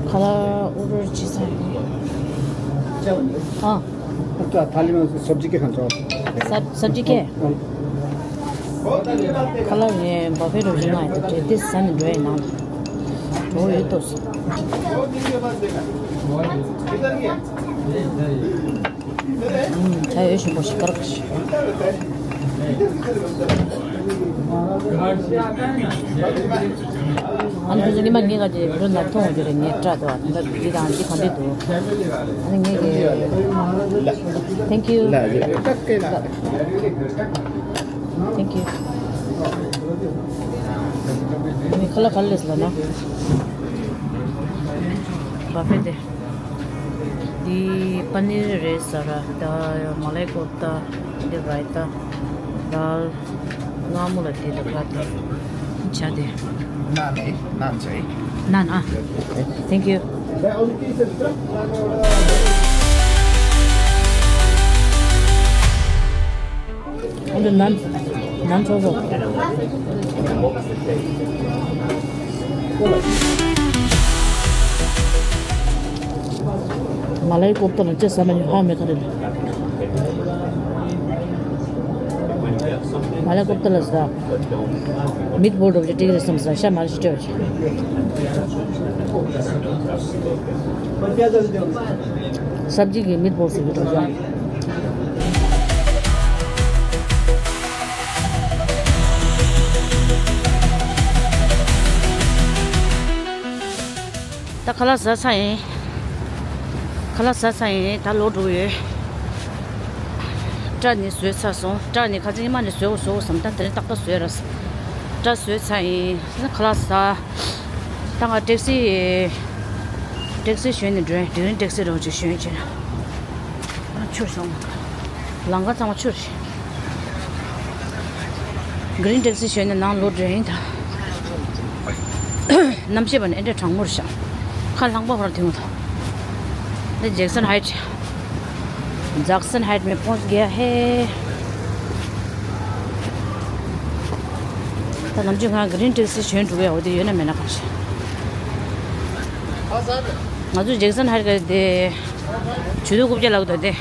ཁ་ལག་ཨོ་ཌར་བྱེད་ས་ཡིན། ཨ། अच्छा, थाली में सब्जी के खाना चाहो? सब, सब्जी के? ཁ་ལག་ངས་བ་ཕེ་རོ་བཞིན་ང་ཡོད་དེ་དེ་ཟ་ནས་འགྲོ་ཡིན་ནང་། འགྲོ་ཡོད་ཏོ། ཨུམ། ད་ཡོད་ཞིམ་པོ་ཞིག་དཀར་པོ་ཞིག་ཨ་ནི་ཁོ་ཚོ་ཉི་མ་ངེད་ཀ་དེ་འགྲོ་ན་མཐོང་བ་དེ་རེད། ངས་སྐྲ་དོ་ད་འདི་དང་འདི་ག་འདི་འདུག་ཨ་ནི་ངས་ཀྱི། Thank you. Thank you. ངས་ཁ་ལག་ག་རེ་ལས་ལ་ན། བ་ཕེ་དེ། འདི་པ་ནིར་རེད་ཟེར་ར། ད་མ་ལའི་ཀོབ་ཏ། འདི་རའི་ཏ། དཱལ། མངར་མོ་ལ་དེ་ལ་ཁ་དེ། ཇ་དེ། ནཱན་ཨེ། ནཱན་ཇ་ཨེ། ནཱན་ཨ། Thank you. འདི་ནཱན། ནཱན་ཚོ་ཚོ། མ་ལའི་ཀོབ་ཏ་ལ་ཅི་ཟ་མ་ཉོ་ཧ་མེ་ཁ་རེད། མ་ལའི་ཀོབ་ཏ་ལ་ཟ། མིད་བོལ་འགྲོ་བྱེད་ཀྱི་རེད་བསམ་ཟ། ཤ་མ་རེད་ཤི་སྤྲད་བྱེད། སབ་ཇི་གི་མིད་བོལ་ཟེར་གི་འགྲོ་བྱེད། ད་ཁ་ལག་ཟ་ཚར་ཡིན། ཁ་ལག་ཟ་ཚར་ཡིན། ད་ལོག་འགྲོ་གི་ཡོད། སྐྲ་ནི་བཟོས་ཚར་སོང་། སྐྲ་ནི་ཁ་སང་ཉི་མ་ནས་བཟོས་འོ་བཟོ་འོ་བསམ། ད་དེ་རིང་ཏག་ཏག་བཟོས་ར། སྐྲ་བཟོས་ཚར་ཡིན། ད་ཁ་ལག་ཟ། ད་ང་ཊེག་སི་ ཊེག་སི་ཞོན་ནས་འགྲོ་ཡིན། གྷི་རིན་ཊེག་སི་རོགས་ཅིག་ཞོན་བྱས་ན། ཨ་ཆུར་སོང་། ལམ་ཁ་ཚང་མ་ཆུར་ཞིག་གྷི་རིན་ཊེག་སི་ཞོན་ནས་ནང་ལོག་འགྲོ་ཡིན་ད། གནམ་གཤིས་པ་ནི་ཨེ་འདྲ་གྲང་མོ་རེད་ཤག་ཁ་ལྷང་པ་བར་དུ་ཐིམ་ཐོ། འདི་ཇེག་སན་ཧའིཊ། ཇེག་སན་ཧའིཊ་མེ་པོང་གི་ཧེ། ད་ནམ་རྒྱུན་ང་གྷི་རིན་ཊེག་སི་ཞོན་འགྲོ་གི་ཡོད་དེ་ཡོད་ན་མེད་ན་གང་ཤེས། ང་ཚོ་ཇེག་སན་ཧའིཊ་ག་དེ། ཇུས་འདོན་རྐུབ་བཀྱག་ལབ་དོ་དེ།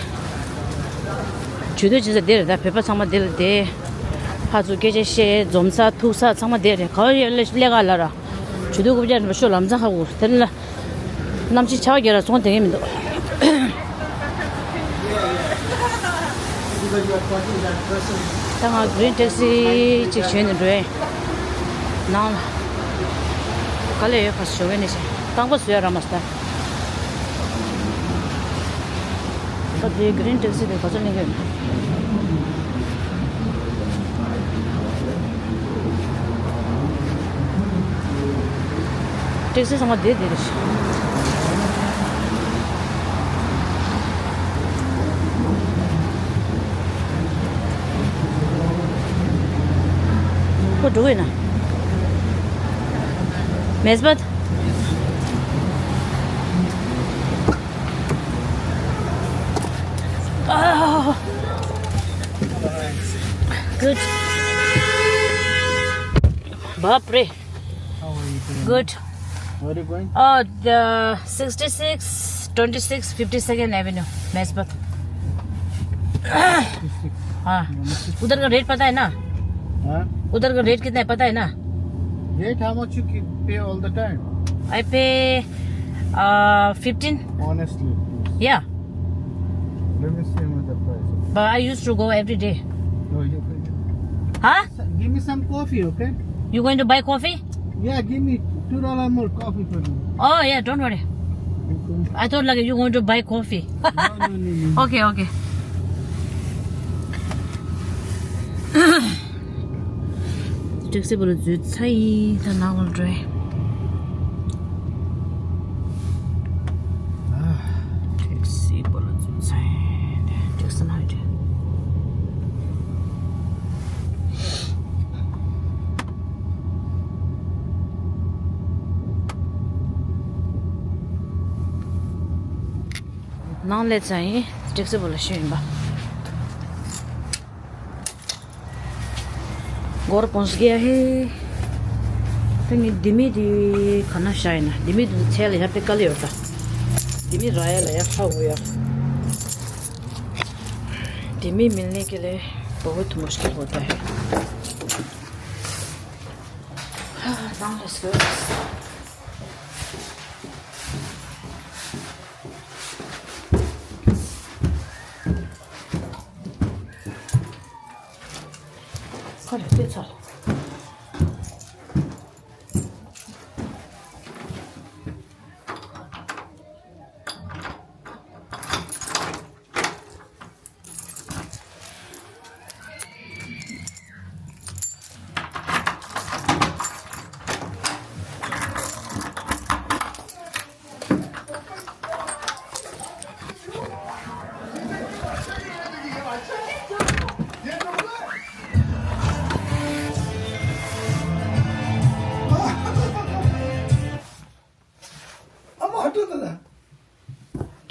ཇུས་འདོན་བྱེད་ས་དེ་རེད་ད། བོད་པ་ཚང་མ་དེ་ལ་དེ། ཕར་ཚུར་སྐད་ཆ་བཤད། འཛོམས་ས་ཐུག་ས་ཚང་མ་དེ་རེད། ག་བ་ཡོད་ལས་ཀ་ལ་ར། ཇུས་འདོན་རྐུབ་བཀྱག་ནས་ཤོ་ལམ་སང་ཧ་གོ་དེ་ལ། གནམ་གཤིས་ཆར་པ་རྒྱག་ར་སོང་དེ་གས་མི་འདུག་ད་ང་གྷི་རིན་ཊེག་སི་ཅིག་ཞོན་ནས་འགྲོ་ཡིན། ནང་ལ། ག་ལེ་ཡོད་ཁ་ཞོགས་ཀས་ནས་ཤེས། རྐང་པ་བཟོས་ཡ་ར་མ་སྟ། ད་དེ་གྷི་རིན་ཊེག་སི་དེ་ག་ཚོད་ལེན་གྱི་ཡོད་ན། ཊེག་སི་ཚང་མ་བསྡད་བསྡད་རེད། ཁོ་འགྲོ་གི་ཡོད་ན། མེས་པ། ཨ། Good. बाप रे। How are you doing? Good. Where are you going? Uh, the sixty-six, twenty-six, fifty-second Avenue, मेज़बत। हाँ। उधर का रेट पता है ना? हाँ? उधर का रेट कितना है, पता है ना? Rate, how much you keep, pay all the time? I pay, uh, fifteen. Honestly, please. Yeah. Let me see what the price is. But I used to go every day. No, you pay. Huh? Give me some coffee, okay? You going to buy coffee? Yeah, give me two dollar more coffee for me. Oh, yeah, don't worry. Okay. I thought, like, you going to buy coffee. No, no, no, no. Okay, okay. ཊེག་སི་བ་ལ་འཛུལ་ཚར་ཡིན། ད་ནང་ལ་འགྲོ་ཡིན། ཊེག་སི་བ་ལ་འཛུལ་ཚར་ཡིན། ཊེག་སི་ནང་འགྲོ། ནང་སླེབས་ཚར་ཡིན། ཊེག་སི་བ་ལ་ཞོན་ཡིན་པ། घर पहुंच गया है। ད་ངས་ལྡེ་མིག་དེ་ག་ན་བཞག་ཡིན་ན། ལྡེ་མིག་དེ་ཚལ་ལ་ཡར་ཕེབས་དཀའ་ལས་ཡོད་ད། ལྡེ་མིག་རག་ཡ་ལ་ཡར་ཧ་གོ་ཡ། ལྡེ་མིག मिलने के लिए बहुत मुश्किल होता है। ནང་ལ་སོས། ཁ་ལ་ལྟོས་ཚར།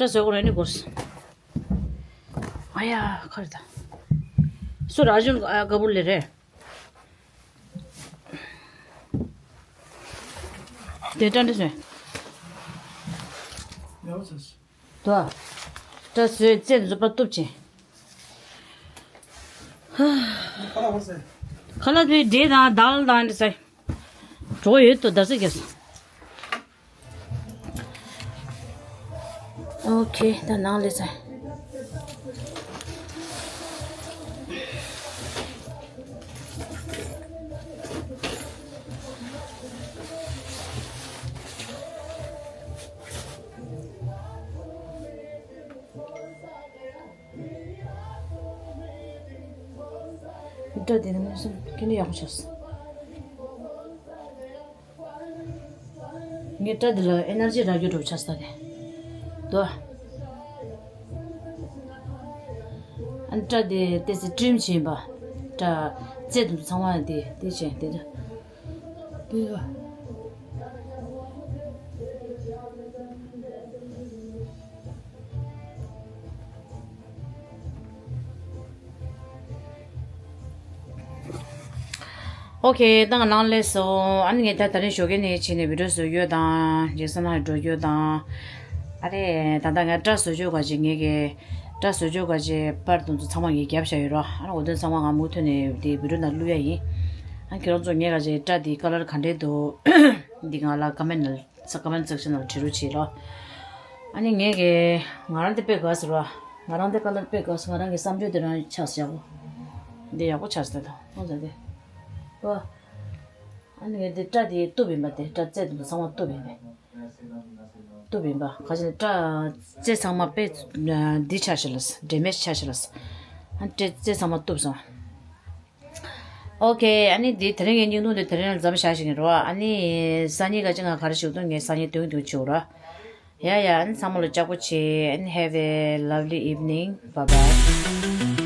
སྐྲ་བཟོ་དགོས་རེད་ནི་གོ། ཨ་ཡ་ཁར་ད། སུ་ར་ཇུན་ཨ་ཀ་པུར་ལེ་རེད། དེ་སྐྲ་འདི་བཟོས། ཡག་པོ་བྱས། དོ། སྐྲ་བཟོས་རྩེ་འཛུགས་པ་གཏུབ་ཆེ། ཁ་ལག་དེ་འབྲས་དང་དཱལ་དང་འདི་ཟ། གྲོགས་ཡོད་དོ་ད་ཟེར་གྱིས། ཨོ་ཁེ། ད་ནང་ལས་ཚར། སྒྲ་དེ་ནི་མངོན་སུམ་སྐད་ནི་ཡག་པོ་ཆགས་སོང་། ངས་སྐྲ་འདི་ལ་ཨེ་ནར་ཇི་རག་རྒྱུ་འགྲོ་ཆགས་ས་རེད་དོ། ཨ་ནི་སྐྲ་འདི་ཏོག་ཙམ་ཀྲིམ་བྱས་པ། སྐྲ་རྩེ་དུ་ཚང་མ་འདི་འདི་བྱས་འདི་འདྲ། འདི་ལ། ཨོ་ཁེ། ད་ང་ནང་སླེབས་སོང་། ཨ་ནི་ངས་ད་དེ་རིང་ཞོགས་ཀས་ནས་ཕྱིན་ནས་བི་ཌིའོ་བཟོ་ཡོད་དང་། ཇེག་སན་ལ་འགྲོ་ཡོད་དང་། ཨ་རེ། ད་ལྟ་ངས་སྐྲ་བཟོ་བཅུག་ག་ཅིག་ངས་ཀྱི་སྐྲ་བཟོ་བཅུག་ག་ཅིག་པར་དེ་ཚོ་ཚང་མ་ངས་བརྒྱབ་བཞག་ཡོད་རོ། ཨ་ནི་འོ་དེ་ཚང་མ་ང་མུ་མཐུད་ནས་དེ་བི་ཌིའོ་ནང་བླུག་ཡ་ཡིན། ཨ་ཁྱེད་རང་ཚོ་ངས་ག་ཅིག་སྐྲ་དེ་ཀ་ལར་ག་འདྲས་འདུག་འདི་ང་ལ་ཀོ་མེན་ཊི་ནང་ས་ཀོ་མེན་ཊི་སེག་ཤན་ནང་བྲིས་རོགས་བྱེད་རོགས། ཨ་ནི་ངས་ཀྱི་ང་རང་འདི་དཔེ་དགའ་ཟེར་བ། ང་རང་འདི་ཀ་ལར་དཔེ་དགའ་ཟེར། ང་རང་གི་བསམ་ཚུལ་འདི་རང་ཆགས་ཡག་པོ། འདི་ཡག་པོ་ཆགས་ཟེར་དང་ཨོ་ཟེར་ཏེ། ཨོ། ཨ་ནི་ངས་འདི་སྐྲ་དེ་གཏུབ་ཡིན་པ། དེ་སྐྲ་རྩེ་དེ་ཚོ་ཚང་མ་གཏུབ་ཡིན་པས། གཏུབ་ཡིན་པ། ག་ཅི་ནས་སྐྲ་རྩེ་ཚང་མ་དཔེ་འདི་ཆགས་ཤི་ལ་ཌེ་མེཇ་ཆགས་ཤི་ལ། ཨ་ནི་སྐྲ་རྩེ་ཚང་མ་གཏུབ་སོང་། ཨོ་ཁེ། ཨ་ནི་འདི་དེ་རིང་གི་བརྙན་ཐུང་འདི་དེ་རིང་ལ་མཚམས་བཞག་ཞིག་ཡིན་རོ། ཨ་ནི་སང་ཉིན་ག་ཅི་ང་ག་རེ་ཞིག་འདུག་ངས་སང་ཉིན་སྟོན་སྟོན་བྱེད་རོ། ཡ་ཡ། ཨ་ནི་ཚང་མ་ལ་ལྕགས་པོ་བྱེད། And have a lovely evening. Bye bye.